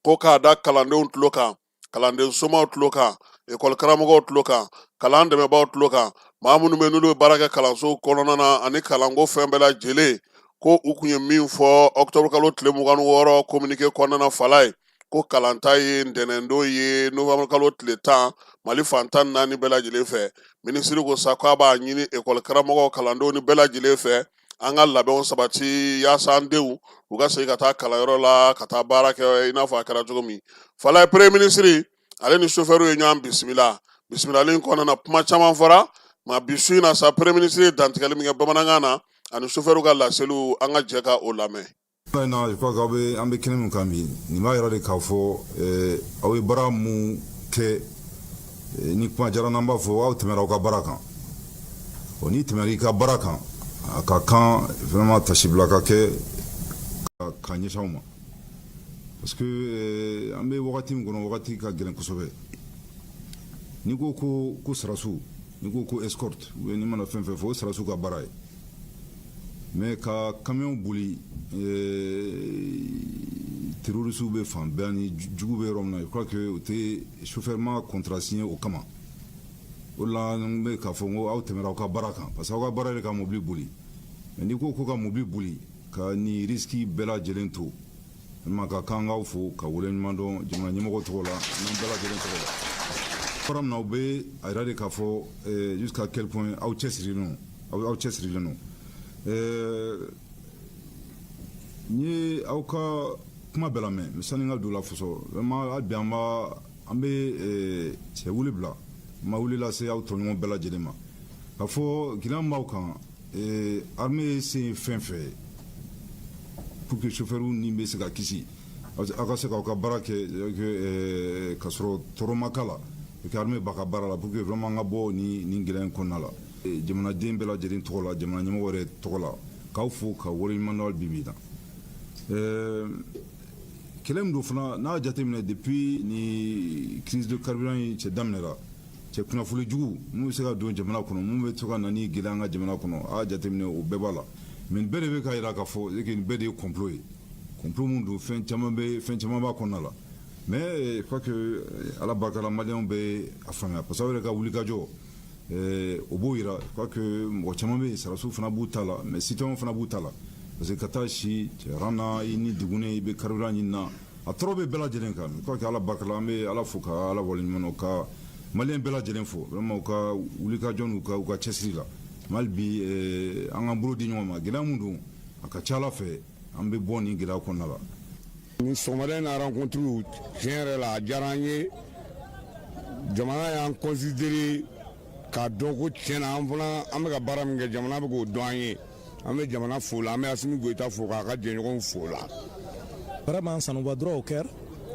ko k'a da kalandenw tulo kan, kalanden somaw tulo kan, ekɔli karamɔgɔw tulo kan, kalan dɛmɛbaaw tulo kan, maa minnu bɛ n'olu bɛ baara kɛ kalanso kɔnɔna na ani kalanko fɛn bɛɛ lajɛlen, ko u kun ye min fɔ ɔkutɔburu kalo tile 26 communiqué kɔnɔna na. Falaye, Ko kalanta ye ntɛnɛndon ye, novembre kalo tile 10, Mali fan 14 bɛɛ lajɛlen fɛ. Minisiri ko sa k'a b'a ɲini ekɔli karamɔgɔw, kalandenw ni bɛɛ lajɛlen fɛ, an ka labɛnw sabati yaasa an denw u ka segin ka taa kalanyɔrɔ la, ka taa baara kɛ i n'a fɔ a kɛra cogo min. Falaye, premier ministre, ale ni sofɛriw ye ɲɔgɔn bisimila. Bisimilali in kɔnɔna na, kuma caman fɔra. Nka bi su in na sa, premier ministre ye dantigɛli min kɛ bamanankan na ani sofɛriw ka laseliw, an ka jɛ ka o lamɛn. Na, je crois qu'aw bɛ, an bɛ kɛnɛ min kan bi, nin b'a yira de k'a fɔ aw ye baara mun kɛ. Ni kuma diyara n'an b'a fɔ, aw tɛmɛra aw ka baara kan. O n'i tɛmɛra i ka baara kan, a ka kan vraiment tasibila ka kɛ ka ɲɛsin aw ma, parce que an bɛ wagati min kɔnɔ, wagati ka gɛlɛn kosɛbɛ. N'i ko ko sarasiw, n'i ko ko escorte, ou bien n'i mana fɛn fɛn fɔ, o sarasiw ka baara ye. Mais ka camion boli, terroristes bɛ fan bɛɛ ni jugu bɛ yɔrɔ min na, je crois que o tɛ chauffeur ma contrat signé o kama. O de la n bɛ k'a fɔ n ko aw tɛmɛra aw ka baara kan, parce que aw ka baara de ka mobili boli. Mais n'i ko ko ka mobili boli ka nin risque bɛɛ lajɛlen to, vraiment ka kan k'aw fo ka waleɲuman dɔn jamana ɲɛmɔgɔ tɔgɔ la, n'an bɛɛ lajɛlen tɔgɔ la. Baara min na, o bɛ a yira de k'a fɔ jusqu'à quel point aw cɛsirilen don, aw cɛsirilen don. N ye aw ka kuma bɛɛ lamɛn, mais sani n ka don la fɔsɔ, vraiment hali bi an b'a an bɛ cɛ wuli bila, n ma wuli lase aw tɔɲɔgɔn bɛɛ lajɛlen ma k'a fɔ gɛlɛya min b'aw kan, armée se ye fɛn fɛn ye pour que chauffeur ni bɛ se ka kisi, aw ka se k'aw ka baara kɛ ka sɔrɔ tɔɔrɔ ma k'a la, que armée b'a ka baara la pour que vraiment an ka bɔ nin gɛlɛya in kɔnɔna la. Jamanaden bɛɛ lajɛlen tɔgɔ la, jamana ɲɛmɔgɔ yɛrɛ tɔgɔ la, k'aw fo ka waleɲuman dɔn bi bi in na. Kɛlɛ min don fana, n'a jateminɛ, depuis ni crise de carburant in cɛ daminɛra, cɛ kunnafoni jugu mun bɛ se ka don jamana kɔnɔ, mun bɛ to ka na ni gɛlɛya an ka jamana kɔnɔ, a y'a jateminɛ, o bɛɛ b'a la. Mais nin bɛɛ de bɛ ka yira k'a fɔ que nin bɛɛ de ye complot ye. Complot mun don, fɛn caman bɛ, fɛn caman b'a kɔnɔna la. Mais je crois que Ala barika la, maliyɛnw bɛ a faamuya, parce que aw yɛrɛ ka wulikajɔ, o b'o yira. Je crois que mɔgɔ caman bɛ yen, sarasiw fana b'u ta la, mais citoyenw fana b'u ta la, parce que ka taa si cɛran na, i ni degunnen, i bɛ carburant ɲini na, a tɔɔrɔ bɛ bɛɛ lajɛlen kan. Je crois que Ala barika la, an bɛ Ala fo ka Ala waleɲuman dɔn, ka maliyɛn bɛɛ lajɛlen fo vraiment u ka wulikajɔ n'u ka u ka cɛsiri la. Hali bi, an k'an bolo di ɲɔgɔn ma. Gɛlɛya mun don, a ka ca Ala fɛ, an bɛ bɔ nin gɛlɛya kɔnɔna la. Nin sɔgɔmada in na rencontre, tiɲɛ yɛrɛ la, a diyara an ye. Jamana y'an considéré k'a dɔn ko tiɲɛ na, an fana an bɛ ka baara min kɛ, jamana bɛ k'o dɔn an ye. An bɛ jamana fo la, an bɛ Asimi Goyita fo k'a ka jɛɲɔgɔnw fo la. Vraiment, ça nous va droit au cœur.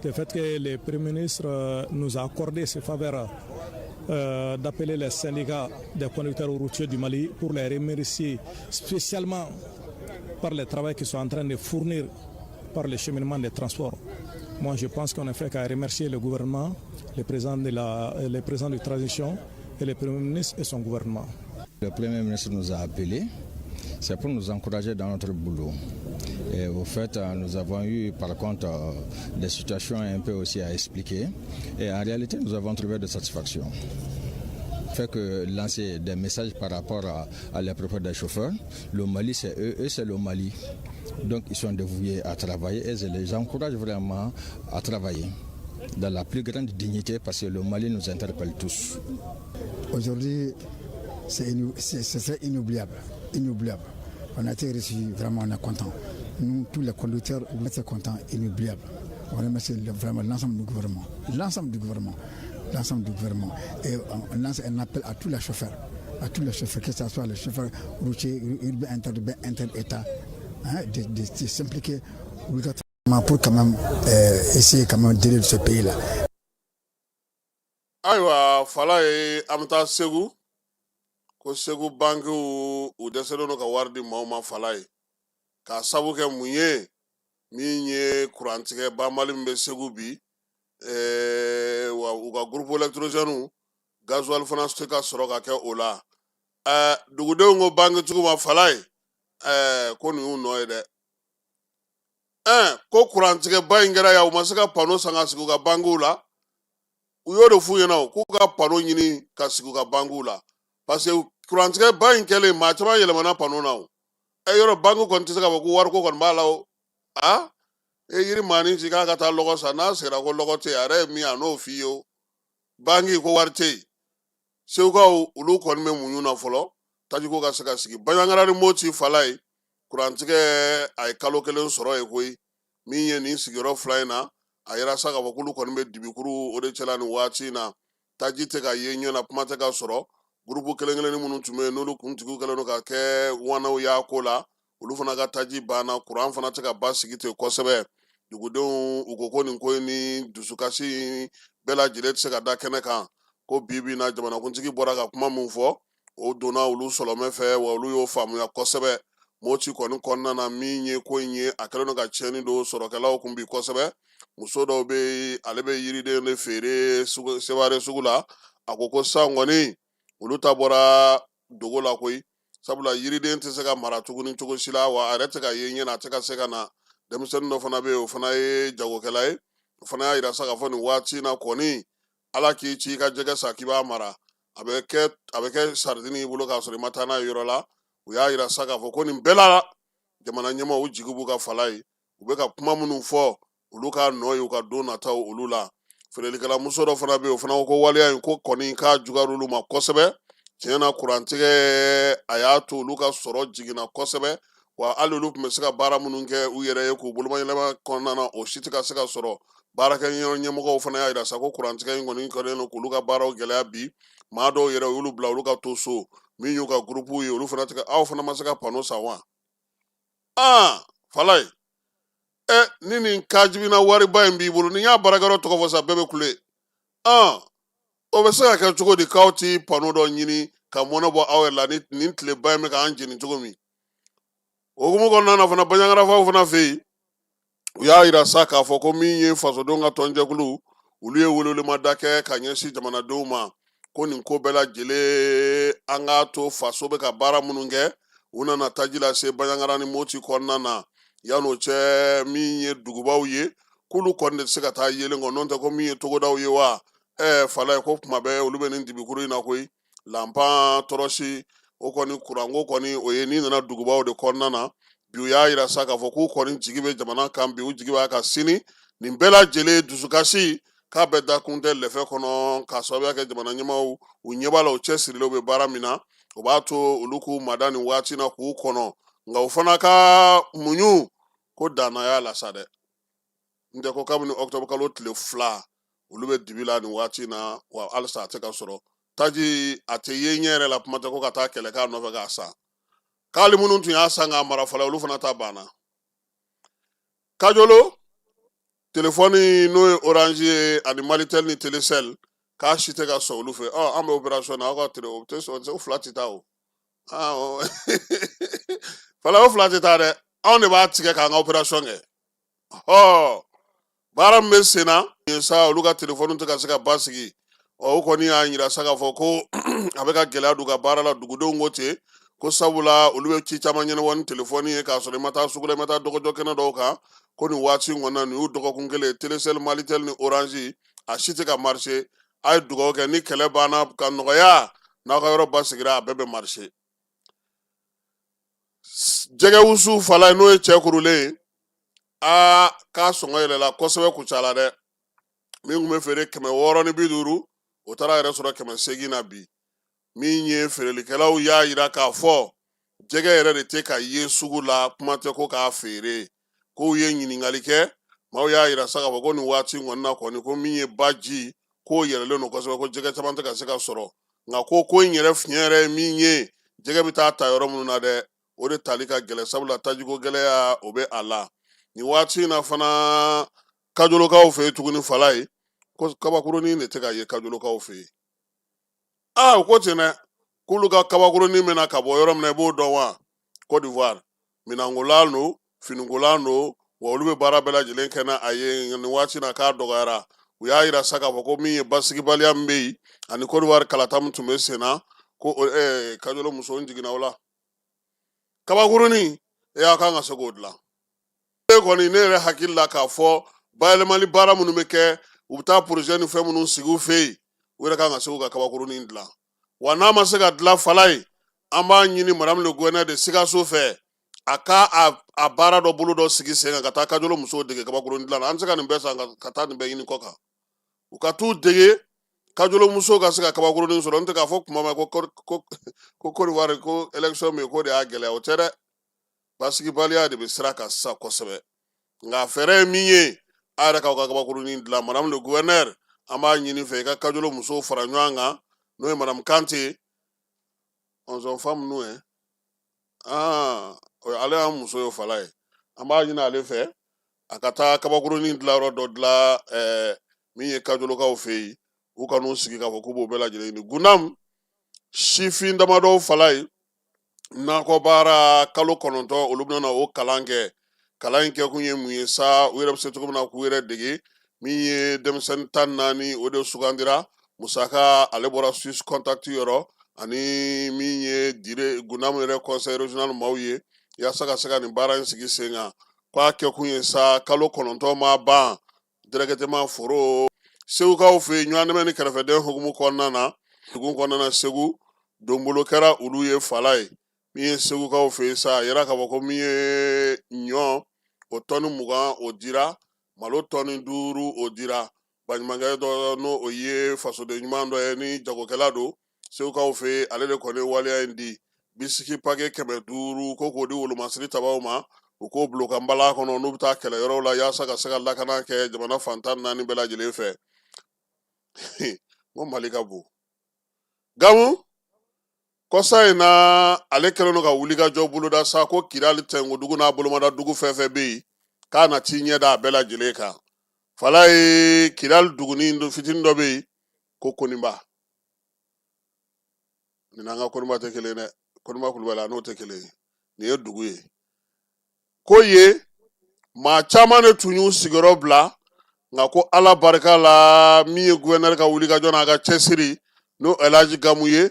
Le fait que le Premier ministre nous a accordé ce faveur d'appeler les syndicats des conducteurs routiers du Mali pour les remercier spécialement par le travail qu'ils sont en train de fournir par le cheminement des transports. Moi, je pense qu'on n'a fait qu'à remercier le gouvernement, le président de transition et le Premier ministre et son gouvernement. Le Premier ministre nous a appelés, c'est pour nous encourager dans notre boulot. Et au fait, nous avons eu par contre des situations un peu aussi à expliquer. Et en réalité, nous avons trouvé de satisfaction. Fait que lancer des messages par rapport à les propos des chauffeurs. Le Mali, c'est eux, eux, c'est le Mali. Donc ils sont dévoués à travailler et je les encourage vraiment à travailler dans la plus grande dignité parce que le Mali nous interpelle tous. Aujourd'hui, c'est inoubliable, inoubliable. On a été reçus, vraiment, on est content. Nous, tous les conducteurs, on est contents, inoubliable. On remercie vraiment l'ensemble du gouvernement, l'ensemble du gouvernement, l'ensemble du gouvernement. Et on lance un appel à tous les chauffeurs, à tous les chauffeurs, que ce soit les chauffeurs routiers, urbains, interurbains, inter-État, hein, de s'impliquer obligatoirement pour quand même essayer quand même d'aider ce pays-là. Ayiwa Falaye, an bɛ taa Segu. Ko Segu bankiw, u dɛsɛlen don ka wari di maaw ma, Falaye, k'a sabu kɛ mun ye? Min ye kurantigɛ banbali min bɛ Segu bi, wa u ka groupe électrogène, gasoil fana tɛ ka sɔrɔ ka kɛ o la. Dugudenw ko bankitigiw ma, Falaye, ko nin y'u nɔ ye dɛ. Ko kurantigɛba in kɛra yan, u ma se ka panneau san ka sigi u ka bankiw la. U y'o de f'u ɲɛna, k'u ka panneau ɲini ka sigi u ka bankiw la, parce que kurantigɛba in kɛlen, maa caman yɛlɛmana panneau na. O ɛ yɔrɔ banki kɔni tɛ se k'a fɔ ko wariko kɔni b'a la o. A E yiri maanin ci k'a ka taa lɔgɔ san, n'a sera ko lɔgɔ tɛ yen, a yɛrɛ ye min ye a n'o f'i ye. O banki ko wari tɛ yen. Segukaw olu kɔni bɛ muɲu na fɔlɔ, tajiko ka se ka sigi. Banjagara ni Moti fala ye, kurantigɛ a ye kalo kelen sɔrɔ yen koyi. Min ye nin sigiyɔrɔ fila in na, a yira sa k'a fɔ k'olu kɔni bɛ dibikuru o de cɛla nin waati in na. Taji tɛ ka ye ɲɛ na, kuma tɛ ka sɔrɔ. Gurupu kelen kelenni minnu tun bɛ yen, n'olu kuntigiw kɛlen don ka kɛ wanaw y'a ko la, olu fana ka taji banna. Kuran fana tɛ ka basigi ten kosɛbɛ. Dugudenw u ko ko nin ko in ni dusukasi bɛɛ lajɛlen tɛ se ka da kɛnɛ kan, ko bi bi in na jamanakuntigi bɔra ka kuma min fɔ, o donna olu sɔlɔmɛ fɛ, wa olu y'o faamuya kosɛbɛ. Moti kɔni kɔnɔna na, min ye ko in ye, a kɛlen don ka tiɲɛni don sɔrɔkɛlaw kun bi kosɛbɛ. Muso dɔw bɛ yen, ale bɛ yiriden de feere Seware sugu la. A ko ko san kɔni olu ta bɔra dogo la koyi, sabula yiriden tɛ se ka mara tuguni cogo si la, wa a yɛrɛ tɛ ka ye ɲɛ na, a tɛ ka se ka na. Denmisɛnnin dɔ fana bɛ yen, o fana ye jagokɛla ye, o fana y'a yira sa k'a fɔ nin waati in na kɔni, ala k'i ci i ka jɛgɛ san k'i b'a mara, a bɛ kɛ saridini y'i bolo k'a sɔrɔ i ma taa n'a ye yɔrɔ la. U y'a yira sa k'a fɔ ko nin bɛɛ la, jamana ɲɛmaaw u jigi b'u ka fala ye. U bɛ ka kuma minnu fɔ, olu ka nɔ ye u ka don nataw olu la. Feerelikɛla muso dɔ fana bɛ yen, o fana ko ko waleya in ko kɔni k'a juguyara olu ma kosɛbɛ. Tiɲɛ na, kurantigɛ a y'a to olu ka sɔrɔ jiginna kosɛbɛ, wa hali olu tun bɛ se ka baara minnu kɛ u yɛrɛ ye k'u bolomayɛlɛma kɔnɔna na, o si tɛ ka se ka sɔrɔ. Baarakɛyɔrɔ ɲɛmɔgɔw fana y'a yira sa ko kurantigɛ in kɔni kɛlen don k'olu ka baaraw gɛlɛya bi. Maa dɔw yɛrɛ, u y'olu bila olu ka to so. Min y'u ka gurupuw ye, olu fana tɛ aw fana ma se ka pano san wa? Aa falaye, ɛ ni nin kajibina wariba in b'i bolo, ni y'a baarakɛyɔrɔ tɔgɔ fɔ sa, bɛɛ bɛ kule. Aa o bɛ se ka kɛ cogo di k'aw ti pano dɔ ɲini ka mɔnɛ bɔ aw yɛrɛ la ni nin tileba in bɛ k'an jeni cogo min? O hukumu kɔnɔna na fana, Banjagarafaw fana fɛ yen, u y'a yira sa k'a fɔ ko min ye fasodenw ka tɔnjɛkulu, olu ye welewelemada kɛ ka ɲɛsin jamanadenw ma, ko nin ko bɛɛ lajɛlen, an k'a to faso bɛ ka baara minnu kɛ, u nana taji lase Banjagara ni Moti kɔnɔna na. Yan'o cɛ, min ye dugubaw ye, k'olu kɔni de tɛ se ka taa yelen kɔ, n'o tɛ ko min ye togodaw ye wa, ɛɛ falaye, ko kuma bɛɛ olu bɛ nin dibikuru in na koyi. Lanpan tɔrɔsi o kɔni, kuranko kɔni, o ye n'i nana dugubaw de kɔnɔna na bi. U y'a yira sa k'a fɔ k'u kɔni jigi bɛ jamana kan bi, u jigi b'a kan sini. Nin bɛɛ lajɛlen dusukasi k'a bɛɛ dakun tɛ lɛfɛ kɔnɔ, k'a sababuya kɛ jamana ɲɛmaaw u ɲɛ b'a la, u cɛsirilenw bɛ baara min na, o b'a to olu k'u mada nin waati na k'u kɔnɔ. Nka u fana ka muɲu ko danna y'a la sa dɛ. N tɛ ko kabini ɔkutɔburu kalo tile 2 olu bɛ dibi la nin waati na, wa halisa a tɛ ka sɔrɔ. Taji a tɛ ye ɲɛ yɛrɛ la, kuma tɛ ko ka taa kɛlɛ k'a nɔfɛ k'a san. K'ale minnu tun y'a san k'a mara fɔlɔ, olu fana ta banna. Kajolo telefɔni, n'o ye Orange ye, ani Malitel ni Telecel, k'a si tɛ ka sɔn olu fɛ. Ɔ an bɛ opération na, aw ka tele o tɛ sɔn, o fila tɛ taa o. Fala o fila tɛ taa dɛ, anw de b'a tigɛ k'an ka opération kɛ. Ɔ baara min bɛ sen na yen sa, olu ka telefɔni tɛ ka se ka basigi. Ɔ o kɔni y'a yira sa k'a fɔ ko a bɛ ka gɛlɛya don u ka baara la. Dugudenw ko ten ko sabula olu bɛ ci caman ɲɛnabɔ ni telefɔni ye, k'a sɔrɔ i ma taa sugu la, i ma taa dɔgɔjɔ kɛnɛ dɔw kan. Ko nin waati in kɔni na, nin y'u dɔgɔkun kelen ye, Telecel, Malitel ni Orange a si tɛ ka marcher. A ye dugawu kɛ, ni kɛlɛ banna ka nɔgɔya, n'aw ka yɔrɔ basigira, a bɛɛ bɛ marcher. Jɛgɛ wusu fala ye, n'o ye cɛ kurulen ye, aa k'a sɔngɔ yɛlɛla kosɛbɛ Kucala dɛ. Min tun bɛ feere 650, o taara yɛrɛ sɔrɔ 800 na bi. Min ye feerelikɛlaw y'a yira k'a fɔ jɛgɛ yɛrɛ de tɛ ka ye sugu la, kuma tɛ ko k'a feere. K'u ye ɲininkali kɛ, maaw y'a yira sa k'a fɔ ko nin waati in kɔni na kɔni, ko min ye baji k'o yɛlɛlen don kosɛbɛ, ko jɛgɛ caman tɛ ka se ka sɔrɔ. Nka ko in yɛrɛ fiɲɛ yɛrɛ ye min ye, jɛgɛ bɛ taa ta yɔrɔ minnu na dɛ, o de tali ka gɛlɛn, sabula tajiko gɛlɛya o bɛ a la nin waati in na fana. Kajolokaw fɛ yen tuguni, fala ye, ko kabakurunin de tɛ ka ye kajolokaw fɛ yen. Aa u ko ten dɛ, k'olu ka kabakurunin bɛna ka bɔ yɔrɔ min na, i b'o dɔn wa? Côte d'Ivoire minɛnkolan don, finikolan don, wa olu bɛ baara bɛɛ lajɛlen kɛ n'a ye. Nin waati na k'a dɔgɔyara. U y'a yira sa k'a fɔ ko min ye basigibaliya min bɛ yen, ani Côte d'Ivoire kalata min tun bɛ sen na, ko kajolo muso n jiginna o la. Kabakurunin e y'a kan ka se k'o dilan. E kɔni, ne yɛrɛ hakili la k'a fɔ bayɛlɛmali baara minnu bɛ kɛ, u bɛ taa projet ni fɛn minnu sigi u fɛ yen, u yɛrɛ kan ka se k'u ka kabakurunin dilan. Wa n'a ma se ka dilan, fala ye, an b'a ɲini madame le gouverneur de Sikaso fɛ. A ka a baara dɔ bolo dɔ sigi sen kan ka taa Kajolo musow dege kabakurun dilan na. An tɛ se ka nin bɛɛ san ka taa nin bɛɛ ɲini kɔ kan. U ka t'u dege, Kajolo musow ka se ka kabakurunin sɔrɔ. N tɛ k'a fɔ kuma ma ko ko ko Côte d'Ivoire ko élection min ko de y'a gɛlɛya, o tɛ dɛ. Basigibaliya de bɛ sira kan sisan kosɛbɛ, nka fɛɛrɛ ye min ye, a yɛrɛ k'aw ka kabakurunin dilan. Madame le gouverneur, an b'a ɲini fɛ i ka Kajolo musow fara ɲɔgɔn kan, n'o ye madame Kante on femme nu ye. Aa, ale y'an muso ye, fala ye. An b'a ɲini ale fɛ a ka taa kabakurunin dilanyɔrɔ dɔ dilan min ye Kajolokaw fɛ yen, u kan'u sigi k'a fɔ k'u b'o bɛɛ lajɛlen ɲini. Gundam sifin damadɔw fala ye nakɔ baara kalo 9, olu bɛna o kalan kɛ. Kalan in kɛkun ye mun ye sa? U yɛrɛ bɛ se cogo min na k'u yɛrɛ dege. Min ye denmisɛnnin 14, o de sugandira. Musaka ale bɔra Suisse Contact yɔrɔ ani min ye dire Gundam yɛrɛ conseil régional maaw ye, yaasa ka se ka nin baara in sigi sen kan. Ko a kɛkun ye sa, kalo 9 ma ban directement foro. Segukaw fɛ yen, ɲɔgɔn dɛmɛ ni kɛrɛfɛden hukumu kɔnɔna na, dugu kɔnɔna na, Segu donbolo kɛra olu ye fala ye. Min ye Segukaw fɛ yen sa, a yira k'a fɔ ko min ye ɲɔ o tɔni 20 o dira, malo tɔni 5 o dira. Baɲumankɛ dɔ, n'o o ye fasoden ɲuman dɔ ye ni jagokɛla don Segukaw fɛ yen, ale de kɔni ye waleya in di. Bisiki pake 500 ko k'o di wolomasiri tabaw ma, u k'o bila u ka nbalan kɔnɔ n'u bɛ taa kɛlɛyɔrɔw la, yaasa ka se ka lakana kɛ jamana fan 14 bɛɛ lajɛlen fɛ. N ko Mali ka bon. Gamu kɔsa in na, ale kɛlen don ka wulikajɔ boloda sa ko Kidali tɛnkudugu n'a bolomada dugu fɛn fɛn bɛ yen, k'a na t'i ɲɛ da a bɛɛ lajɛlen kan. Fala ye, Kidali dugunin fitinin dɔ bɛ yen ko Koniba. Nin n'an ka Koniba tɛ kelen dɛ. Koniba Kulubali, a n'o tɛ kelen ye. Nin ye dugu ye ko ye maa caman de tun y'u sigiyɔrɔ bila, nka ko Ala barika la, min ye guvɛnɛri ka wulikajɔ n'a ka cɛsiri, n'o Elhaji Gamu ye,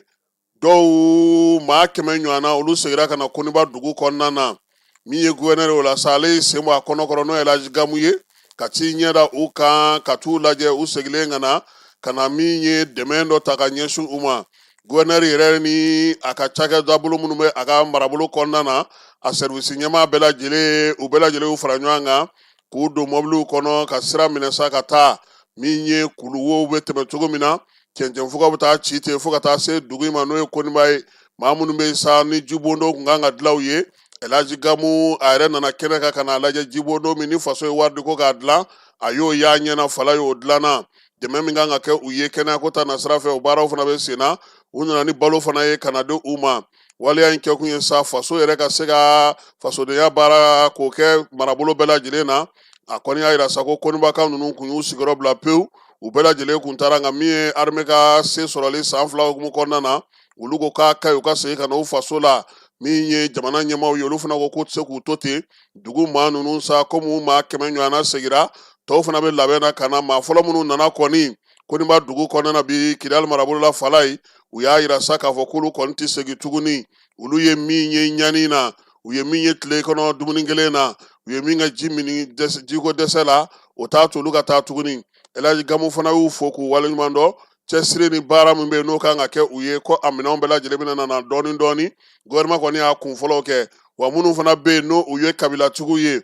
dɔw maa 100 ɲɔgɔnna, olu seginna ka na Koniba dugu kɔnɔna na. Min ye guvɛnɛri o la sa, ale ye sen bɔ a kɔnɔ kɔrɔ, n'o Elhaji Gamu ye, ka t'i ɲɛ da u kan, ka t'u lajɛ. U seginnen ka na, ka na min ye dɛmɛ dɔ ta ka ɲɛsin u ma. Guvɛnɛri yɛrɛ ni a ka cakɛdabolo minnu bɛ a ka marabolo kɔnɔna na, a sɛriwisi ɲɛmaa bɛɛ lajɛlen, u bɛɛ lajɛlen y'u fara ɲɔgɔn kan k'u don mɔbiliw kɔnɔ ka sira minɛ sa ka taa min ye kuluwow bɛ tɛmɛ cogo min na, cɛncɛnfugaw bɛ taa ci ten fo ka taa se dugu in ma, n'o ye Koniba ye. Maa minnu bɛ yen sa ni jibondo tun kan ka dilan u ye, Elhaji Gamu a yɛrɛ nana kɛnɛ kan ka n'a lajɛ. Jibondo min ni faso ye wari di ko k'a dilan, a y'o y'a ɲɛna fala ye, o dilanna. Dɛmɛ min kan ka kɛ u ye kɛnɛyako ta nasira fɛ, o baaraw fana bɛ sen na. U nana ni balo fana ye ka na di u ma. Waleya in kɛkun ye sa, faso yɛrɛ ka se ka fasodenya baara k'o kɛ marabolo bɛɛ lajɛlen na. A kɔni y'a yira sa ko Konibakaw ninnu kun y'u sigiyɔrɔ bila pewu, u bɛɛ lajɛlen kun taara, nka min ye armée ka se sɔrɔli san 2 hukumu kɔnɔna na, olu ko k'a ka ɲi u ka segin ka na u faso la. Min ye jamana ɲɛmaaw ye, olu fana ko k'u tɛ se k'u to ten. Dugu maa ninnu sa, komi u maa 100 ɲɔgɔnna segira, tɔw fana bɛ labɛn na ka na. Maa fɔlɔ minnu nana kɔni Koniba dugu kɔnɔna na bi Kidali marabolo la Falayi, u y'a yira sa k'a fɔ k'olu kɔni tɛ segin tuguni. Olu ye min ye ɲani na, u ye min ye tile kɔnɔ dumuni kelen na, u ye min kɛ ji min jiko dɛsɛ la, o t'a to olu ka taa tuguni. Elhaji Gamu fana y'u fo k'u waleɲuman dɔn cɛsiri ni baara min bɛ yen n'o kan ka kɛ u ye, ko a minɛnw bɛɛ lajɛlen bɛna na dɔɔni dɔɔni. Gouvernement kɔni y'a kun fɔlɔw kɛ. Wa minnu fana bɛ yen n'o u ye kabilatigiw ye,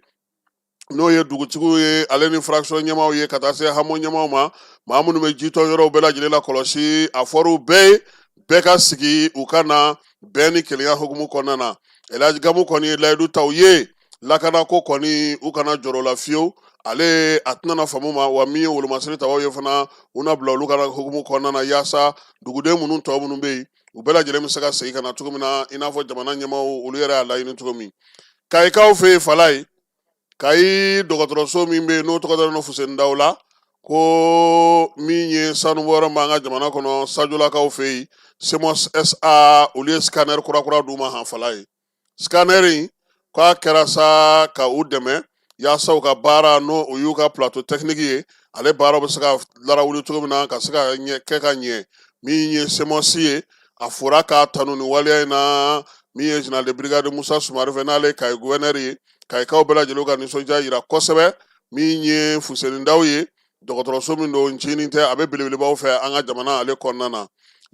n'o ye dugutigiw ye, ale ni fraction ɲɛmaaw ye, ka taa se hameau ɲɛmaaw ma, maa minnu bɛ jitɔn yɔrɔw bɛɛ lajɛlen la kɔlɔsi, a fɔr'u bɛɛ ye bɛɛ ka sigi u ka na bɛn ni kelenya hukumu kɔnɔna na. Elhaji Gamu kɔni ye layidu ta u ye, lakanako kɔni u kana jɔrɔ la fiyewu, ale a tɛna na faamu ma. Wa min ye wolomasiri tabaw ye fana, u na bila olu ka hukumu kɔnɔna na, yaasa duguden minnu tɔ minnu bɛ yen, u bɛɛ lajɛlen bɛ se ka segin ka na cogo min na, i n'a fɔ jamana ɲɛmaaw olu yɛrɛ y'a laɲini cogo min. Kayikaw fɛ yen Falayi, Kayi dɔgɔtɔrɔso min bɛ yen n'o tɔgɔ dalen don Fuseni Daw la, ko min ye sanubɔyɔrɔ b'an ka jamana kɔnɔ, Sajolakaw fɛ yen, CEMOS SA, olu ye scanner kura kura d'u ma han Falayi. Scanner in k'a kɛra sa ka u dɛmɛ yaasa u ka baara, n'o o y'u ka plateau technique ye, ale baara bɛ se ka larawuli cogo min na, ka se ka ɲɛ kɛ ka ɲɛ. Min ye CEMOS ye, a fɔra k'a tanu nin waleya in na. Min ye général de brigade Musa Sumare fɛ, n'ale ye Kayi gouverneur ye, Kayikaw bɛɛ lajɛlen ka nisɔndiya yira kosɛbɛ. Min ye Fuseni Daw ye, dɔgɔtɔrɔso min don ncinin tɛ, a bɛ belebelebaw fɛ an ka jamana ale kɔnɔna na.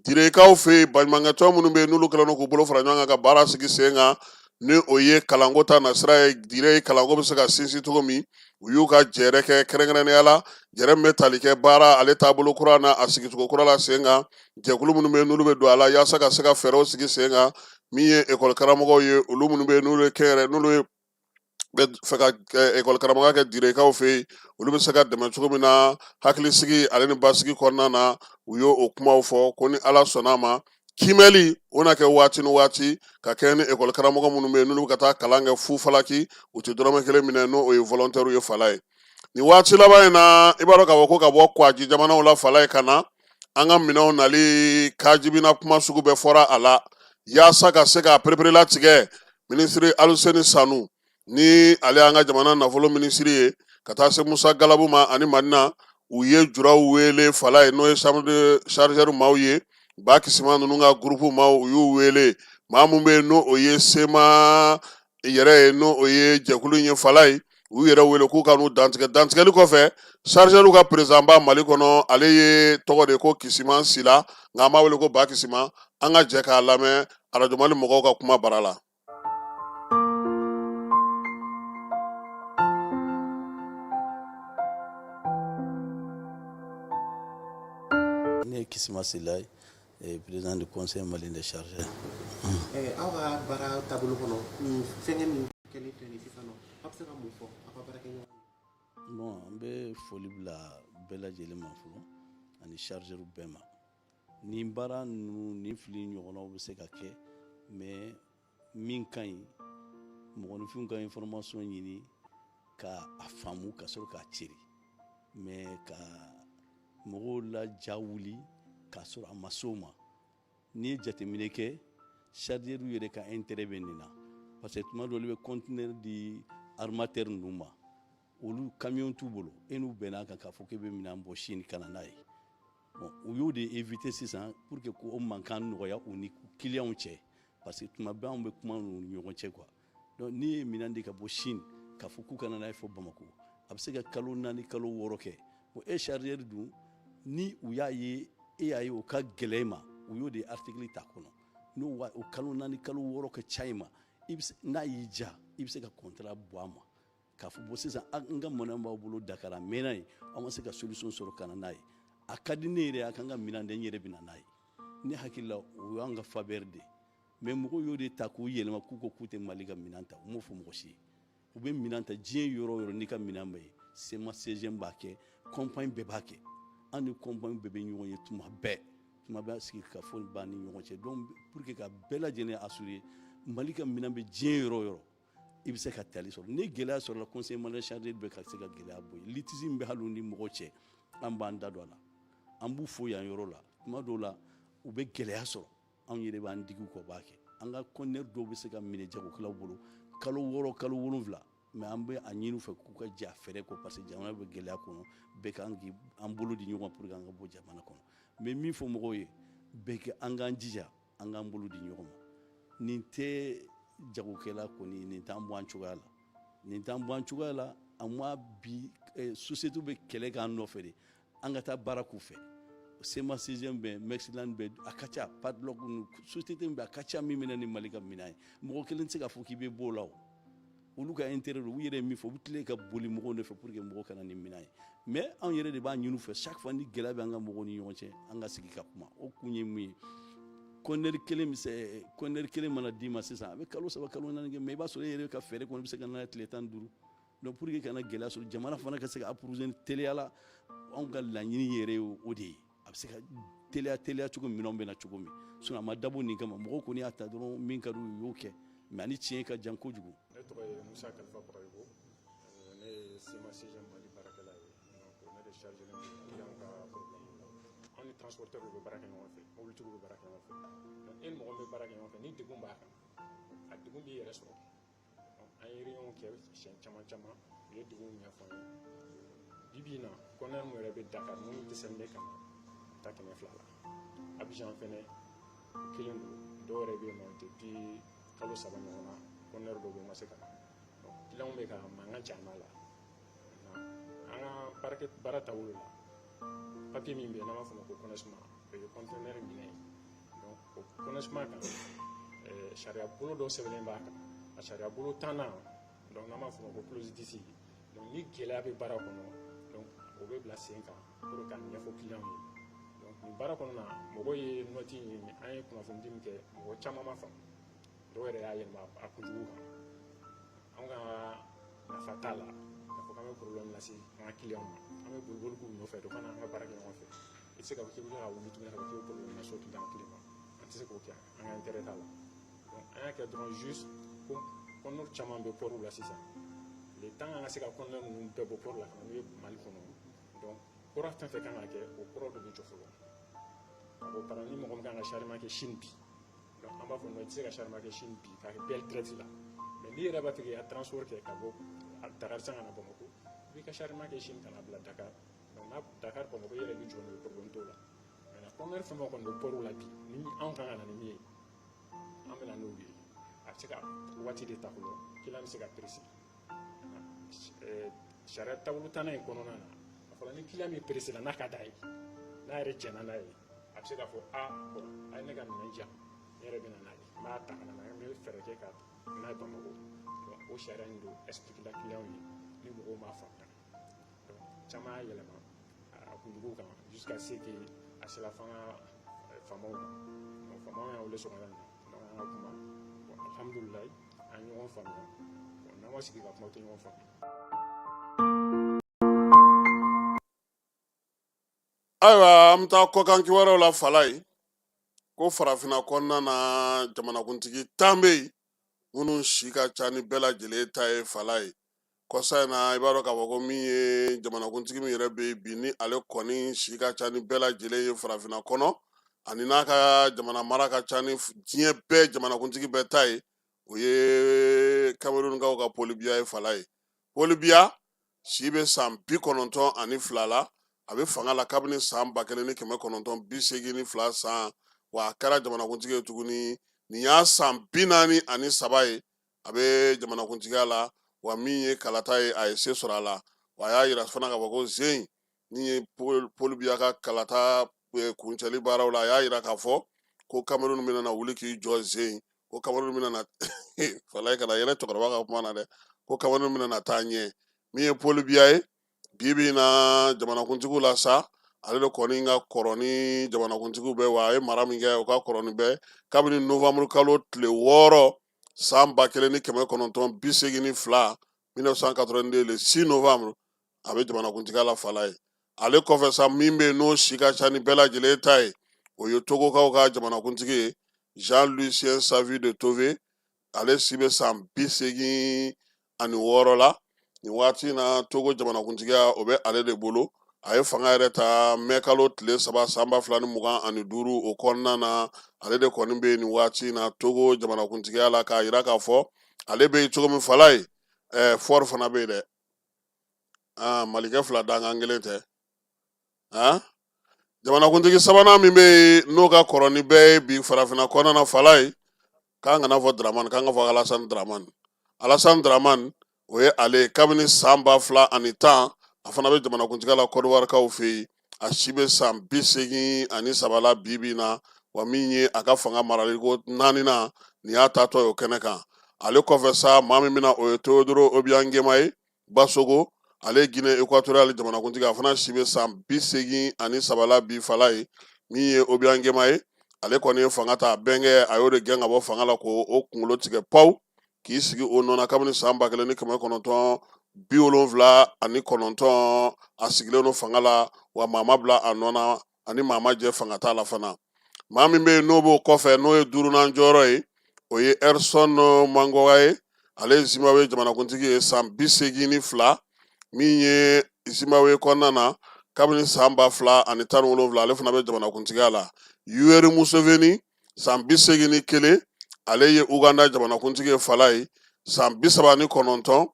Direkaw fɛ yen, baɲumankɛtɔn minnu bɛ yen n'olu kɛlen don k'u bolo fara ɲɔgɔn kan ka baara sigi sen kan, Ni o ye kalanko ta nasira ye, dire ye kalanko bɛ se ka sinsin cogo min, u y'u ka jɛrɛ kɛ kɛrɛnkɛrɛnnenya la, jɛrɛ min bɛ tali kɛ baara ale taabolo kura na, a sigicogo kura la sen kan. Jɛkulu minnu bɛ n'olu bɛ don a la yaasa ka se ka fɛɛrɛw sigi sen kan, min ye ekɔli karamɔgɔw ye, olu minnu bɛ yen n'olu ye kɛnyɛrɛ, n'olu ye bɛ fɛ ka ekɔli karamɔgɔya kɛ direkaw fɛ yen, olu bɛ se ka dɛmɛ cogo min na hakilisigi ale ni basigi kɔnɔna na. U y'o o kumaw fɔ ko ni Ala sɔnna a ma, kiimɛli o na kɛ waati ni waati ka kɛɲɛ ni ekɔli karamɔgɔ minnu bɛ yen n'olu bɛ ka taa kalan kɛ fu falaki, u tɛ dɔrɔmɛ kelen minɛ, n'o ye volontaire ye fala ye. Nin waati laban in na, i b'a dɔn k'a fɔ ko ka bɔ kwaji jamanaw la fala ye ka na an ka minɛnw nali kajibina, kuma sugu bɛɛ fɔra a la yaasa ka se k'a pereperelatigɛ. Minisiri Aluseni Sanu, ni ale y'an ka jamana nafolo minisiri ye, ka taa se Musa Galabu ma ani Madina, u ye juraw wele fala ye, n'o ye chambre de chargeur maaw ye, ba Kisima ninnu ka groupe maaw, u y'u wele. Maa mun bɛ yen n'o o ye CMA yɛrɛ ye, n'o o ye jɛkulu in ye fala ye, u yɛrɛ wele k'u ka n'u dantigɛ. Dantigɛli kɔfɛ, chargeur ka président ba Mali kɔnɔ, ale ye tɔgɔ de ko Kisima Sila, nka an b'a wele ko ba Kisima. An ka jɛ k'a lamɛn Arajo Mali mɔgɔw ka kuma bara la. Ne ye Kisima Sila ye, président du conseil malien des chargeurs. Aw ka baara taabolo kɔnɔ, nin fɛnkɛ min kɛlen filɛ nin sisan nɔ, aw bɛ se ka mun fɔ aw ka baarakɛɲɔgɔn? Bon, an bɛ foli bila bɛɛ lajɛlen ma fɔlɔ, ani chargeur bɛɛ ma. Nin baara ninnu, nin fili ɲɔgɔnnaw bɛ se ka kɛ, mais min ka ɲi, mɔgɔninfinw ka information ɲini ka a faamu ka sɔrɔ k'a ceri, mais ka mɔgɔw la ja wuli k'a sɔrɔ a ma s'o ma. N'i ye jateminɛ kɛ, chargeur yɛrɛ ka intérêt bɛ nin na, parce que tuma dɔ olu bɛ conteneur di armateur ninnu ma, olu camion t'u bolo, e n'u bɛn'a kan k'a fɔ k'e bɛ minɛn bɔ Chine ka na n'a ye. Bon, u y'o de éviter sisan pour que k'o mankan nɔgɔya u ni clients cɛ, parce que tuma bɛɛ anw bɛ kuma u ni ɲɔgɔn cɛ quoi. Donc n'i ye minɛn di ka bɔ Chine k'a fɔ k'u ka na n'a ye fɔ Bamakɔ, a bɛ se ka kalo 4, kalo 6 kɛ. Bon, e chargeur dun, ni u y'a ye, e y'a ye o ka gɛlɛn i ma, u y'o de article ta kɔnɔ. N'o o kalo 4, kalo 6 ka ca i ma, i bɛ se, n'a y'i diya, i bɛ se ka contrat bɔ a ma k'a fɔ bon, sisan n ka minɛn b'aw bolo Dakar, a mɛnna yen, aw ma se ka solution sɔrɔ ka na n'a ye. A ka di ne yɛrɛ ye, a kan ka minɛn di, n yɛrɛ bɛ na n'a ye. Ne hakili la, o y'an ka faveur de ye. Mais mɔgɔw y'o de ta k'u yɛlɛma k'u ko k'u tɛ Mali ka minɛn ta. U m'o fɔ mɔgɔ si ye. U bɛ minɛn ta diɲɛ yɔrɔ o yɔrɔ, n'i ka minɛn bɛ yen, CMA CGM b'a kɛ, compagnie bɛɛ b'a kɛ. An ni compagnie bɛɛ bɛ ɲɔgɔn ye tuma bɛɛ, tuma bɛɛ sigi ka fɔ b'an ni ɲɔgɔn cɛ. Donc pour que ka bɛɛ lajɛlen assurer, Mali ka minɛn bɛ diɲɛ yɔrɔ o yɔrɔ, i bɛ se ka tali sɔrɔ. Ni gɛlɛya sɔrɔla, conseil malien chargeur bɛ ka se ka gɛlɛya bɔ yen. Litige min bɛ hali u ni mɔgɔ cɛ, an b'an da don a la, an b'u fo yan yɔrɔ la. Tuma dɔw la u bɛ gɛlɛya sɔrɔ, anw yɛrɛ b'an digi u kɔ b'a kɛ. An ka conteneur dɔw bɛ se ka minɛ jagokɛlaw bolo kalo 6, kalo 7, mais an bɛ a ɲini u fɛ k'u ka jɛ a fɛɛrɛ kɔ, parce que jamana bɛ gɛlɛya kɔnɔ, bɛɛ kan k'an bolo di ɲɔgɔn ma pour que an ka bɔ jamana kɔnɔ. N bɛ min fɔ mɔgɔw ye, bɛɛ kɛ an k'an jija, an k'an bolo di ɲɔgɔn ma. Nin tɛ jagokɛla kɔni, nin t'an bɔ an cogoya la, nin t'an bɔ an cogoya la. An ma bi société bɛ kɛlɛ k'an nɔfɛ de, an ka taa baara k'u fɛ. CMA CGM bɛ, Mexland bɛ, a ka ca, Padlock société bɛ, a ka ca min bɛ ni Mali ka minɛn ye. Mɔgɔ kelen tɛ se k'a fɔ k'i bɛ bɔ o la. O olu ka intérêt don. U yɛrɛ ye min fɔ, u bɛ tilen ka boli mɔgɔw nɔfɛ pour que mɔgɔw kana ni minɛn ye. Mais anw yɛrɛ de b'a ɲini u fɛ, chaque fois ni gɛlɛya bɛ an ka mɔgɔw ni ɲɔgɔn cɛ, an ka sigi ka kuma. O kun ye mun ye? Conteneur kelen bɛ se, conteneur kelen mana d'i ma sisan, a bɛ kalo 3, kalo 4 kɛ, mais i b'a sɔrɔ e yɛrɛ ka fɛɛrɛ kɔnɔ, i bɛ se ka na tile 15. Donc pour que kana gɛlɛya sɔrɔ, jamana fana ka se ka approvisionner teliya la, anw ka laɲini yɛrɛ ye o de ye. A bɛ se ka teliya teliya cogo min, minɛnw bɛ na cogo min. Sinon a ma dabɔ nin kama. Mɔgɔw kɔni y'a ta dɔrɔn, min ka d'u ye, u y'o kɛ, mais ani tiɲɛ ka jan kojugu. Ne tɔgɔ ye Musa Kalifa Bagayogo, ne ye CMA CGM Mali baarakɛla ye. Donc ne de chargé don client ka problème la. Anw ni transporteur bɛ baara kɛ ɲɔgɔn fɛ, mobilitigiw bɛ baara kɛ ɲɔgɔn fɛ. Donc e ni mɔgɔ min bɛ baara kɛ ɲɔgɔn fɛ, ni degun b'a kan, a degun b'i yɛrɛ sɔrɔ. Donc an ye réunion kɛ siɲɛ caman caman, u ye degun ɲɛfɔ an ye. Bi bi in na, conteneur min yɛrɛ bɛ Dakar, minnu dɛsɛlen bɛ ka na, a taa 200 la. Abidjan fɛnɛ, o kelen don. Dɔw yɛrɛ bɛ yen nɔ, depuis kalo 3 ɲɔgɔn na, conteneur dɔw bɛ yen, u ma se ka na. Donc clients bɛ ka mankan caman la. An ka baara taabolo la, papier min bɛ yen n'an b'a fɔ o ma ko connaissement, o ye conteneur minɛ ye. Donc o connaissement kan, sariya bolo dɔ sɛbɛnnen b'a kan. A sariya bolo 10nan, donc n'an b'a fɔ o ma ko clause 10, donc ni gɛlɛya bɛ baara kɔnɔ, donc o bɛ bila sen kan pour que k'a ɲɛfɔ client ye. Donc nin baara kɔnɔna na, mɔgɔw ye note in, an ye kunnafoni min kɛ, mɔgɔ caman ma faamu, dɔw yɛrɛ y'a yɛlɛma a kojugu kan. Anw ka nafa t'a la k'a fɔ k'an bɛ problème lase an ka client ma. An bɛ boliboli k'u nɔfɛ de, u ka na an ka baara kɛ ɲɔgɔn fɛ. I tɛ se ka fɔ k'i bɛ ka wuli tuguni ka fɔ k'i bɛ problème lase o client kelen ma, an tɛ se k'o kɛ, an ka intérêt t'a la. Donc an y'a kɛ dɔrɔn juste ko conteneur caman bɛ port la sisan. Le temps an ka se ka conteneur ninnu bɛɛ bɔ port la ka na n'u ye Mali kɔnɔ, donc kura fɛn fɛn kan ka kɛ, o kɔrɔ dɔ bɛ jɔ fɔlɔ. Ka bɔ par exemple, ni mɔgɔ min kan ka chargement kɛ Chine bi, donc an b'a fɔ non, i tɛ se ka chargement kɛ Chine bi k'a kɛ BL direct la. Mais n'i yɛrɛ b'a fɛ k'i ka transport kɛ ka bɔ Dakar sisan ka na Bamakɔ, i b'i ka chargement kɛ Chine ka na bila Dakar. Donc n'a Dakar Bamakɔ, i yɛrɛ bɛ jɔ n'o ye, problème t'o la. Maintenant, conteneur fɛn fɛn kɔni bɛ port la bi, ni anw kan ka na ni min ye, an bɛ na n'olu ye. A bɛ se ka waati de ta fɔlɔ, client bɛ se ka presser. Sariya taabolo 10nan in kɔnɔna na, a fɔra ni client min pressé la, n'a ka d'a ye, n'a yɛrɛ jɛnna n'a ye, a bɛ se k'a fɔ a bon, a ye ne ka minɛn di yan, ne yɛrɛ bɛ na n'a ye, n b'a ta ka na n'a ye, n bɛ fɛɛrɛ kɛ ka n'a ye Bamakɔ. Donc o sariya in don expliquer la client ye, ni mɔgɔw m'a faamuya, donc caman y'a yɛlɛma a kunjugu kan jusqu'à ce que a sera f'an ka faamaw ma. Donc faamaw y'an wele sɔgɔmada in na, donc an ka kuma. Bon, alhamdulilayi, an ye ɲɔgɔn faamuya. Bon, n'an ma sigi ka kuma, tɛ ɲɔgɔn faamuya. Ayiwa, an bɛ taa kɔkan kibaruyaw la. Falaye ko farafinna kɔnɔna na, jamanakuntigi 10 bɛ yen minnu si ka ca ni bɛɛ lajɛlen ta ye. Falaye, kɔsa in na, i b'a dɔn k'a fɔ ko min ye jamanakuntigi min yɛrɛ bɛ yen bi, ni ale kɔni si ka ca ni bɛɛ lajɛlen ye farafinna kɔnɔ, ani n'a ka jamana mara ka ca ni diɲɛ bɛɛ jamanakuntigi bɛɛ ta ye, o ye Kamerunkaw ka Paul Biya ye. Falaye, Paul Biya si bɛ san 92 la. A bɛ fanga la kabini san 1982 san, wa a kɛra jamanakuntigi ye tuguni. Nin y'a san 43 ye a bɛ jamanakuntigiya la, wa min ye kalata ye, a ye se sɔrɔ a la. Wa a y'a yira fana k'a fɔ ko zen min ye Paul Biya ka kalata kuncɛli baaraw la, a y'a yira k'a fɔ ko Cameroun bɛna na wuli k'i jɔ zen, ko Cameroun bɛna na. Falaye, kana yɛlɛ cɛkɔrɔba ka kuma na dɛ. Ko Cameroun bɛna na taa ɲɛ. Min ye Paul Biya ye bi bi in na jamanakuntigiw la sa, ale de kɔni ka kɔrɔ ni jamanakuntigiw bɛɛ, wa a ye mara min kɛ, o ka kɔrɔ ni bɛɛ. Kabini novembre kalo tile 6 san 1982, 1982, le 6 novembre, a bɛ jamanakuntigiya la. Falaye, ale kɔfɛ sa, min bɛ yen n'o si ka ca ni bɛɛ lajɛlen ta ye, o ye Togokaw ka jamanakuntigi ye, Jean Lucien Savi de Tove. Ale si bɛ san 86 la nin waati in na. Togo jamanakuntigiya, o bɛ ale de bolo. A ye fanga yɛrɛ ta mɛ kalo tile 3 san 2025 o kɔnɔna na. Ale de kɔni bɛ nin waati in na Togo jamanakuntigiya la. K'a yira k'a fɔ ale bɛ yen cogo min, Falaye, Faure fana bɛ yen dɛ. Aa, malikɛ fila dankan kelen tɛ. Aa, jamanakuntigi sabanan min bɛ yen n'o ka kɔrɔ ni bɛɛ ye bi farafinna kɔnɔna na, Falaye, k'an kana fɔ Dramani, k'an ka fɔ Alasani Dramani. Alasani Dramani, o ye ale ye. Kabini san 2010, a fana bɛ jamanakuntigiya la Kɔdiwarikaw fɛ yen. A si bɛ san 83 la bi bi in na, wa min ye a ka fanga maraliko naaninan, nin y'a taatɔ ye o kɛnɛ kan. Ale kɔfɛ sa, maa min bɛna, o ye Teodoro Obiang Nguema ye Mbasogo. Ale ye Guinée équatoriale jamanakuntigi, a fana si bɛ san 83 la bi. Falaye, min ye Obiang Nguema ye, ale kɔni ye fanga ta a bɛnkɛ, a y'o de gɛn ka bɔ fanga la k'o o kunkolo tigɛ pawu k'i sigi o nɔ na. Kabini san 1979, a sigilen don fanga la, wa maa ma bila a nɔ na, ani maa ma jɛ fanga t'a la fana. Maa min bɛ yen n'o b'o kɔfɛ, n'o ye duurunan jɔyɔrɔ ye, o ye Emmerson Mnangagwa ye. Ale ye Zimbabwe jamanakuntigi ye, san 82. Min ye Zimbabwe kɔnɔna na, kabini san 2017, ale fana bɛ jamanakuntigiya la. Yoweri Museveni, san 81, ale ye Uganda jamanakuntigi ye. Falaye, san 39,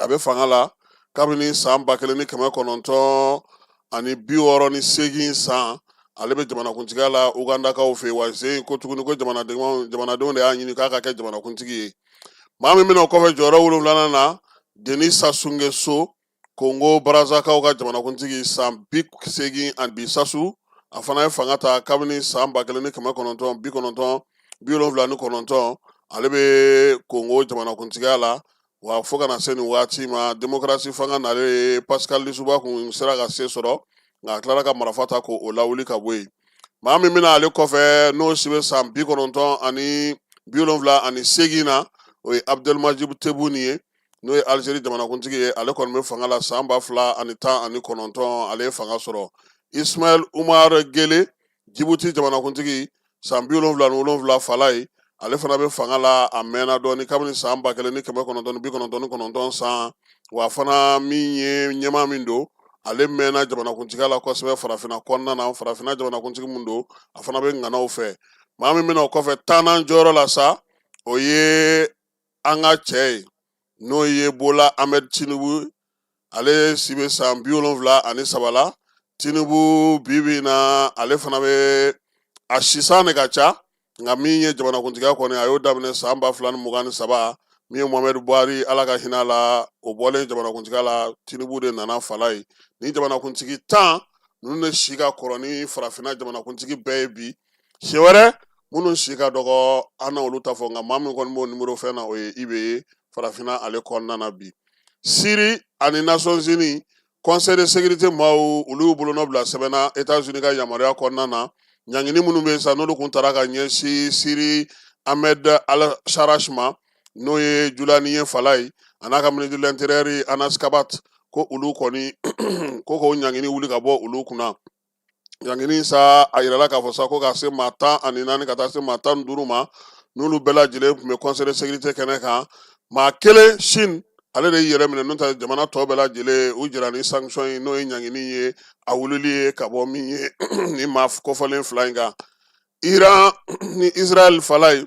a bɛ fanga la kabini san 1968 san. Ale bɛ jamanakuntigiya la Ugandakaw fɛ yen. Wa sen ko tuguni ko jamanadenw de y'a ɲini k'a ka kɛ jamanakuntigi ye. Maa min bɛna o kɔfɛ jɔyɔrɔ wolonwulanan na, Denis Sassou Nguesso, Kongo Barazakaw ka jamanakuntigi, san 80 ani bi. Sassou, a fana ye fanga ta kabini san 1979. Ale bɛ Kongo jamanakuntigiya la, wa fo ka na se nin waati ma, demokarasi fanga nalen ye, Pascal Lisuba kun sera ka se sɔrɔ, nka a tilara ka marifa ta k'o lawuli ka bɔ yen. Maa min bɛna ale kɔfɛ, n'o si bɛ san 78 na, o ye Abdelmadjid Tebboune ye, n'o ye Algérie jamanakuntigi ye. Ale kɔni bɛ fanga la san 2019, ale ye fanga sɔrɔ. Ismaël Omar Guelleh, Djibouti jamanakuntigi, san 77 fala ye, ale fana bɛ fanga la a mɛnna dɔɔni, kabini san 1999 san. Wa fana min ye ɲɛmaa min don, ale mɛnna jamanakuntigiya la kosɛbɛ farafinna kɔnɔna na. Farafinna jamanakuntigi min don, a fana bɛ ŋanaw fɛ. Maa min bɛna o kɔfɛ 10nan jɔyɔrɔ la sa, o ye an ka cɛ ye, n'o ye Bola Ahmed Tinubu. Ale si bɛ san 73 la. Tinubu, bi bi in na, ale fana bɛ a sisan de ka ca, nka min ye jamanakuntigiya kɔni, a y'o daminɛ san 2023. Min ye Muhammadu Buhari, Ala ka hinɛ a la, o bɔlen jamanakuntigiya la, Tinubu de nana fala ye. Ni jamanakuntigi 10 ninnu de si ka kɔrɔ ni farafinna jamanakuntigi bɛɛ ye bi. Siɲɛ wɛrɛ, minnu si ka dɔgɔ, an na olu ta fɔ, nka maa min kɔni b'o nimoro fɛn na, o ye IB ye farafinna ale kɔnɔna na bi. Siri ani Nations Unies Conseil de sécurité maaw, olu y'u bolonɔ bila sɛbɛn na États-Unis ka yamaruya kɔnɔna na. Ɲangini minnu bɛ yen sa, n'olu kun tara ka ɲɛsin Siri Ahmed Al-Sharaa ma, n'o ye Julani ye fala ye, a n'a ka ministre de l'Intérieur Anas Kabat, ko olu kɔni ko k'o ɲangini wuli ka bɔ olu kunna. Ɲangini sa, a yirala k'a fɔ sa ko ka se maa 14 ka taa se maa 15 ma, n'olu bɛɛ lajɛlen tun bɛ Conseil de sécurité kɛnɛ kan. Maa kelen, Chine, ale de y'i yɛrɛ minɛ, n'o tɛ jamana tɔ bɛɛ lajɛlen u jɛra ni sanction ye, n'o ye ɲangini ye, a wulili ye ka bɔ min ye ni maa kofɔlen fila in kan. Iran ni Israël fala ye,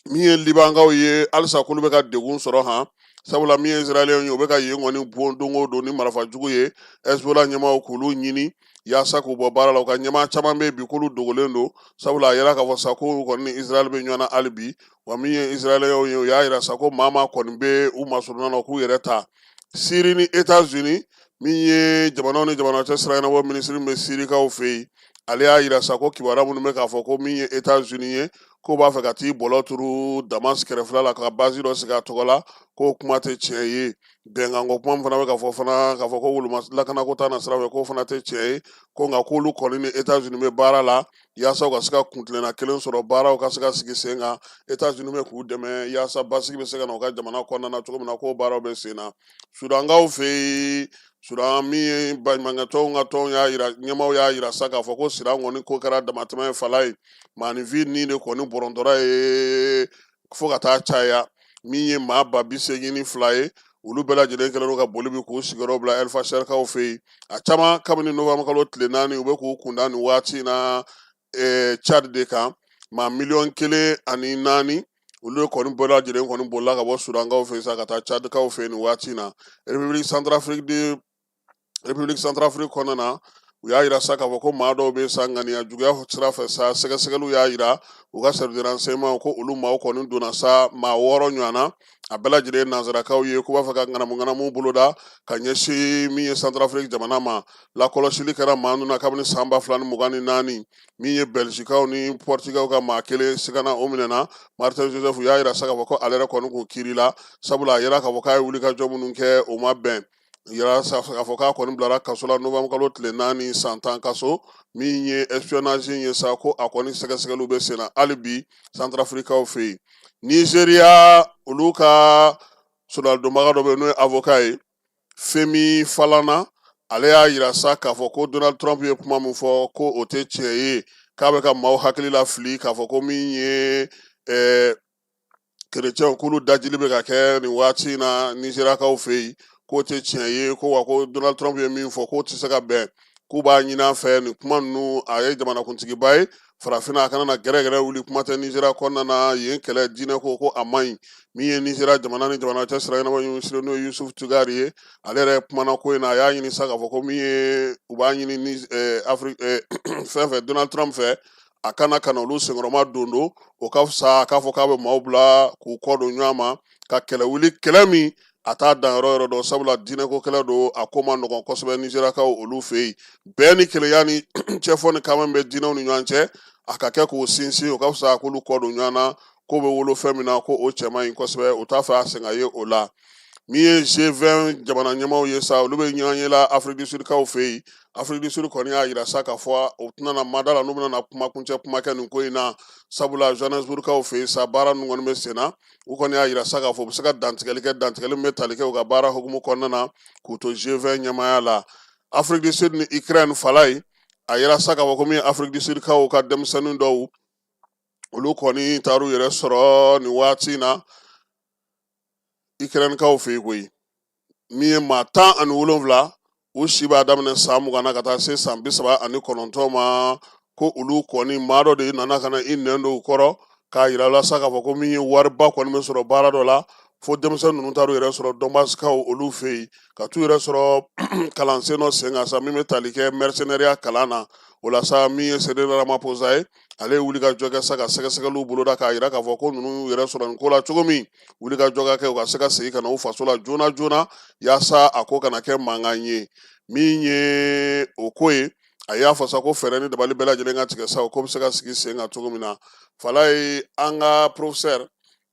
min ye Libankaw ye, halisa k'olu bɛ ka degun sɔrɔ han, sabula min ye Israɛliyɛnw ye, u bɛ ka yen kɔni bon don o don ni marifa jugu ye. Hezbollah ɲɛmaaw k'olu ɲini yaasa k'u bɔ baara la. U ka ɲɛmaa caman bɛ yen bi k'olu dogolen don, sabula a yira k'a fɔ sa k'olu kɔni ni Israɛl bɛ ɲɔgɔn na hali bi. Wa min ye Israɛliyɛnw ye, u y'a yira sa ko maa maa kɔni bɛ u masurunna na, k'u yɛrɛ ta. Siri ni États-Unis, min ye jamanaw ni jamana cɛ sira ɲɛnabɔ minisiri min bɛ Sirikaw fɛ yen, ale y'a yira sa ko kibaruya minnu bɛ k'a fɔ ko min ye États-Unis ye, k'o b'a fɛ ka t'i bɔlɔ turu Damas kɛrɛfɛla la ka base dɔ sigi a tɔgɔ la, k'o kuma tɛ tiɲɛ ye. Bɛnkanko kuma min fana bɛ ka fɔ fana, k'a fɔ ko woloma lakanako ta na sira fɛ, k'o fana tɛ tiɲɛ ye, ko nka k'olu kɔni ni États-Unis bɛ baara la yaasa u ka se ka kuntilenna kelen sɔrɔ, baaraw ka se ka sigi sen kan. États-Unis bɛ k'u dɛmɛ yaasa basigi bɛ se ka na u ka jamana kɔnɔna na cogo min na, k'o baaraw bɛ sen na. Sudankaw fɛ yen, Sudan min ye baɲumankɛtɔnw ka tɔn y'a yira, ɲɛmaaw y'a yira sa k'a fɔ ko Sudan kɔni ko kɛra damatɛmɛ ye fala ye. Maaninfin ni de kɔni bɔrɔntɔra ye fo ka taa caya. Min ye maa 82,000 ye, olu bɛɛ lajɛlen kɛlen don ka boli bi k'u sigiyɔrɔ bila El Fasherkaw fɛ yen. A caman kabini novembre kalo tile 4, u bɛ k'u kunda nin waati in na Tchad de kan. Maa 1,4 miliyɔn, olu de kɔni bɛɛ lajɛlen kɔni bolila ka bɔ Sudankaw fɛ sa ka taa Tchadkaw fɛ nin waati in na. République Centrafrique de République Centrafrique kɔnɔna na, u y'a yira sa k'a fɔ ko maa dɔw bɛ sa ŋaniya juguya sira fɛ sa. Sɛgɛsɛgɛliw y'a yira u ka service de renseignement ko olu maaw kɔni donna sa, maa 6 ɲɔgɔn na, a bɛɛ lajɛlen ye nansarakaw ye, k'u b'a fɛ ka ŋanamu ŋanamu boloda ka ɲɛsin min ye Centrafrique jamana ma. Lakɔlɔsili kɛra maa ninnu na kabini san 2024. Min ye Bɛlizikaw ni Pɔritigaw ka maa kelen sigana, o minɛna, Martin Joseph. Y'a yira sa k'a fɔ ko ale yɛrɛ kɔni kun kiirila, sabula a yira k'a fɔ k'a ye wulikajɔ minnu kɛ, o ma bɛn. Yira sa k'a fɔ k'a kɔni bilara kaso la novembre kalo tile 4, san 10 kaso. Min ye espionnage ye sa, ko a kɔni sɛgɛsɛgɛliw bɛ sen na hali bi Centrafricaw fɛ yen. Nigeria, olu ka soladonbaga dɔ bɛ yen, n'o ye avocat ye, Femi Falana, ale y'a yira sa k'a fɔ ko Donald Trump ye kuma min fɔ, ko o tɛ tiɲɛ ye, k'a bɛ ka maaw hakili lafili, k'a fɔ ko min ye kerecɛnw k'olu dajili bɛ ka kɛ nin waati in na Nizeriyakaw fɛ yen, k'o tɛ tiɲɛ ye, ko wa ko Donald Trump ye min fɔ, k'o tɛ se ka bɛn, k'u b'a ɲini a fɛ nin kuma ninnu, a ye jamanakuntigiba ye farafinna, a kana na gɛrɛgɛrɛ wuli, kuma tɛ Nizeriya kɔnɔna na yen kɛlɛ diinɛ ko a man ɲi. Min ye Nizeriya jamana ni jamana cɛ sira ɲɛnabɔ minisiri, n'o ye Yusuf Tugari ye, ale yɛrɛ kumana ko in na. A y'a ɲini sa k'a fɔ ko min ye u b'a ɲini ni Afiriki fɛn fɛ, Donald Trump fɛ, a kana ka na olu senkɔrɔma don don o ka fisa k'a fɔ k'a bɛ maaw bila k'u kɔ don ɲɔgɔn ma ka kɛlɛ wuli, kɛlɛ min a t'a dan yɔrɔ yɔrɔ dɔn, sabula diinɛko kɛlɛ don, a ko ma nɔgɔn kosɛbɛ Nizeriyakaw olu fɛ yen. Bɛn ni kelenya ni cɛfɔ ni kanbɛn bɛ diinɛw ni ɲɔgɔn cɛ, a ka kɛ k'o sinsin, o ka fisa k'olu kɔ don ɲɔgɔn na. k'o bɛ wolo fɛn min na ko o cɛ man ɲi kosɛbɛ, u t'a fɛ a sen ka ye o la. Min ye G20 jamana ɲɛmaaw ye sa, olu bɛ ɲɔgɔn ye la Afrique du Sud kaw fɛ yen. Afrique du Sud kɔni y'a yira sa k'a fɔ u tɛna na mada la n'u bɛna na kuma kuncɛ kuma kɛ nin ko in na, sabula Johannesburg kaw fɛ yen sa, baara ninnu kɔni bɛ sen na. U kɔni y'a yira sa k'a fɔ u bɛ se ka dantigɛli kɛ, dantigɛli min bɛ tali kɛ u ka baara hukumu kɔnɔna na k'u to G20 ɲɛmaaya la. Afrique du Sud ni Ukraine fala ye, a yira sa k'a fɔ ko min ye Afrique du Sud kaw ka denmisɛnnin dɔw, olu kɔni taar'u yɛrɛ sɔrɔ nin waati in na Ukrainekaw fɛ yen koyi. Min ye maa 17, u si b'a daminɛ san 20 na ka taa se san 39 ma, ko olu kɔni maa dɔ de nana ka na i nɛn don u kɔrɔ k'a yira la sa k'a fɔ ko min ye wariba kɔni bɛ sɔrɔ baara dɔ la, fo denmisɛnnin ninnu taar'u yɛrɛ sɔrɔ Donbasikaw olu fɛ yen ka t'u yɛrɛ sɔrɔ kalansen dɔ sen kan sa min bɛ tali kɛ mercenariat kalan na. O la sa, min ye Cyril Ramaphosa ye, ale ye wuli ka jɔ kɛ sa ka sɛgɛsɛgɛliw boloda k'a yira k'a fɔ ko ninnu y'u yɛrɛ sɔrɔ nin ko la cogo min, wuli ka jɔ ka kɛ u ka se ka segin ka na u faso la joona joona yaasa a ko kana kɛ mankan ye. Min ye o ko ye, a y'a fɔ sa ko fɛɛrɛ ni dabali bɛɛ lajɛlen ka tigɛ sa, o ko bɛ se ka sigi sen kan cogo min na. Fala ye, an ka professeur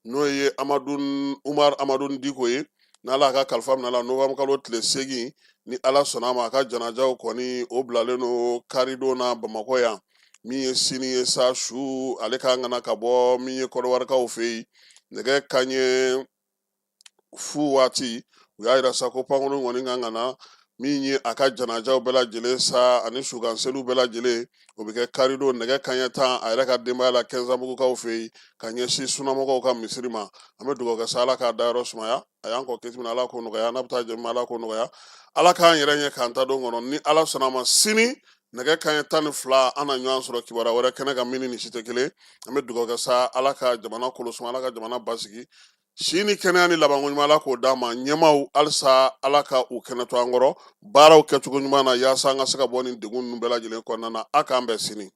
n'o ye Amadu Umar Amadu Diko ye, n'Ala ka kalifa minɛ la novembre kalo tile 8, ni Ala sɔnna a ma, a ka janajaw kɔni o bilalen don karidon na Bamakɔ yan, min ye sini ye sa su. Ale ka kan ka na ka bɔ min ye Kɔdiwarikaw fɛ yen nɛgɛ kanɲɛ fu waati. U y'a yira sa ko pankurun kɔni kan ka na. Min ye a ka janajaw bɛɛ lajɛlen sa ani sukanseliw bɛɛ lajɛlen, o bɛ kɛ karidon nɛgɛ kanɲɛ 10 a yɛrɛ ka denbaya la Kɛnzanbugukaw fɛ yen ka ɲɛsin sunamɔgɔw ka misiri ma. An bɛ dugawu kɛ sa, Ala k'a dayɔrɔ sumaya. A y'an kɔ kiti min na, Ala k'o nɔgɔya. N'a bɛ taa jɛmu, Ala k'o nɔgɔya. Ala k'an yɛrɛ ɲɛ k'an ta don kɔnɔ. Ni Ala sɔnna a ma, sini nɛgɛ kanɲɛ 12 an na ɲɔgɔn sɔrɔ kibaruya wɛrɛ kɛnɛ kan min ni nin si tɛ kelen. An bɛ dugawu kɛ sa, Ala ka jamana kolosuma, Ala ka jamana basigi, si ni kɛnɛya ni labanko ɲuman Ala k'o d'an ma. Ɲɛmaaw halisa, Ala ka u kɛnɛ to an kɔrɔ baaraw kɛcogo ɲuman na yaasa an ka se ka bɔ nin degun ninnu bɛɛ lajɛlen kɔnɔna na. A k'an bɛn sini.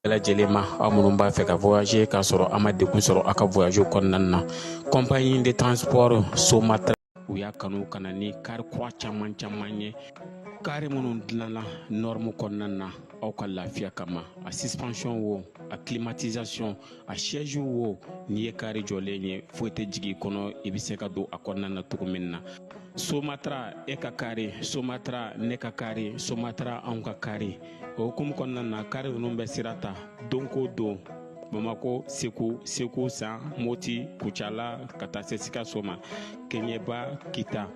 Bɛɛ lajɛlen ma, aw minnu b'a fɛ ka voyager k'a sɔrɔ a ma degun sɔrɔ aw ka voyage kɔnɔna na, compagnie de transport Somatra, u y'a kanu ka na ni kari kura caman caman ye, kari minnu dilanna norme kɔnɔna na aw ka lafiya kama. A suspension wo, a climatisation, a siège wo, n'i ye kari jɔlen ye, foyi tɛ jigin i kɔnɔ, i bɛ se ka don a kɔnɔna na cogo min na. Somatra, e ka kari Somatra, ne ka kari Somatra, anw ka kari. O hukumu kɔnɔna na, kari ninnu bɛ sira ta don ko don Bamako, Segu, Segu San, Moti, Kucala, ka taa se Sikaso ma, Keɲeba, Kita.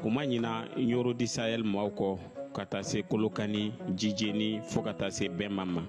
U ma ɲina Ɲoro du Sahel maaw kɔ, ka taa se Kolokani, Jijeni, fo ka taa se Bɛnba ma.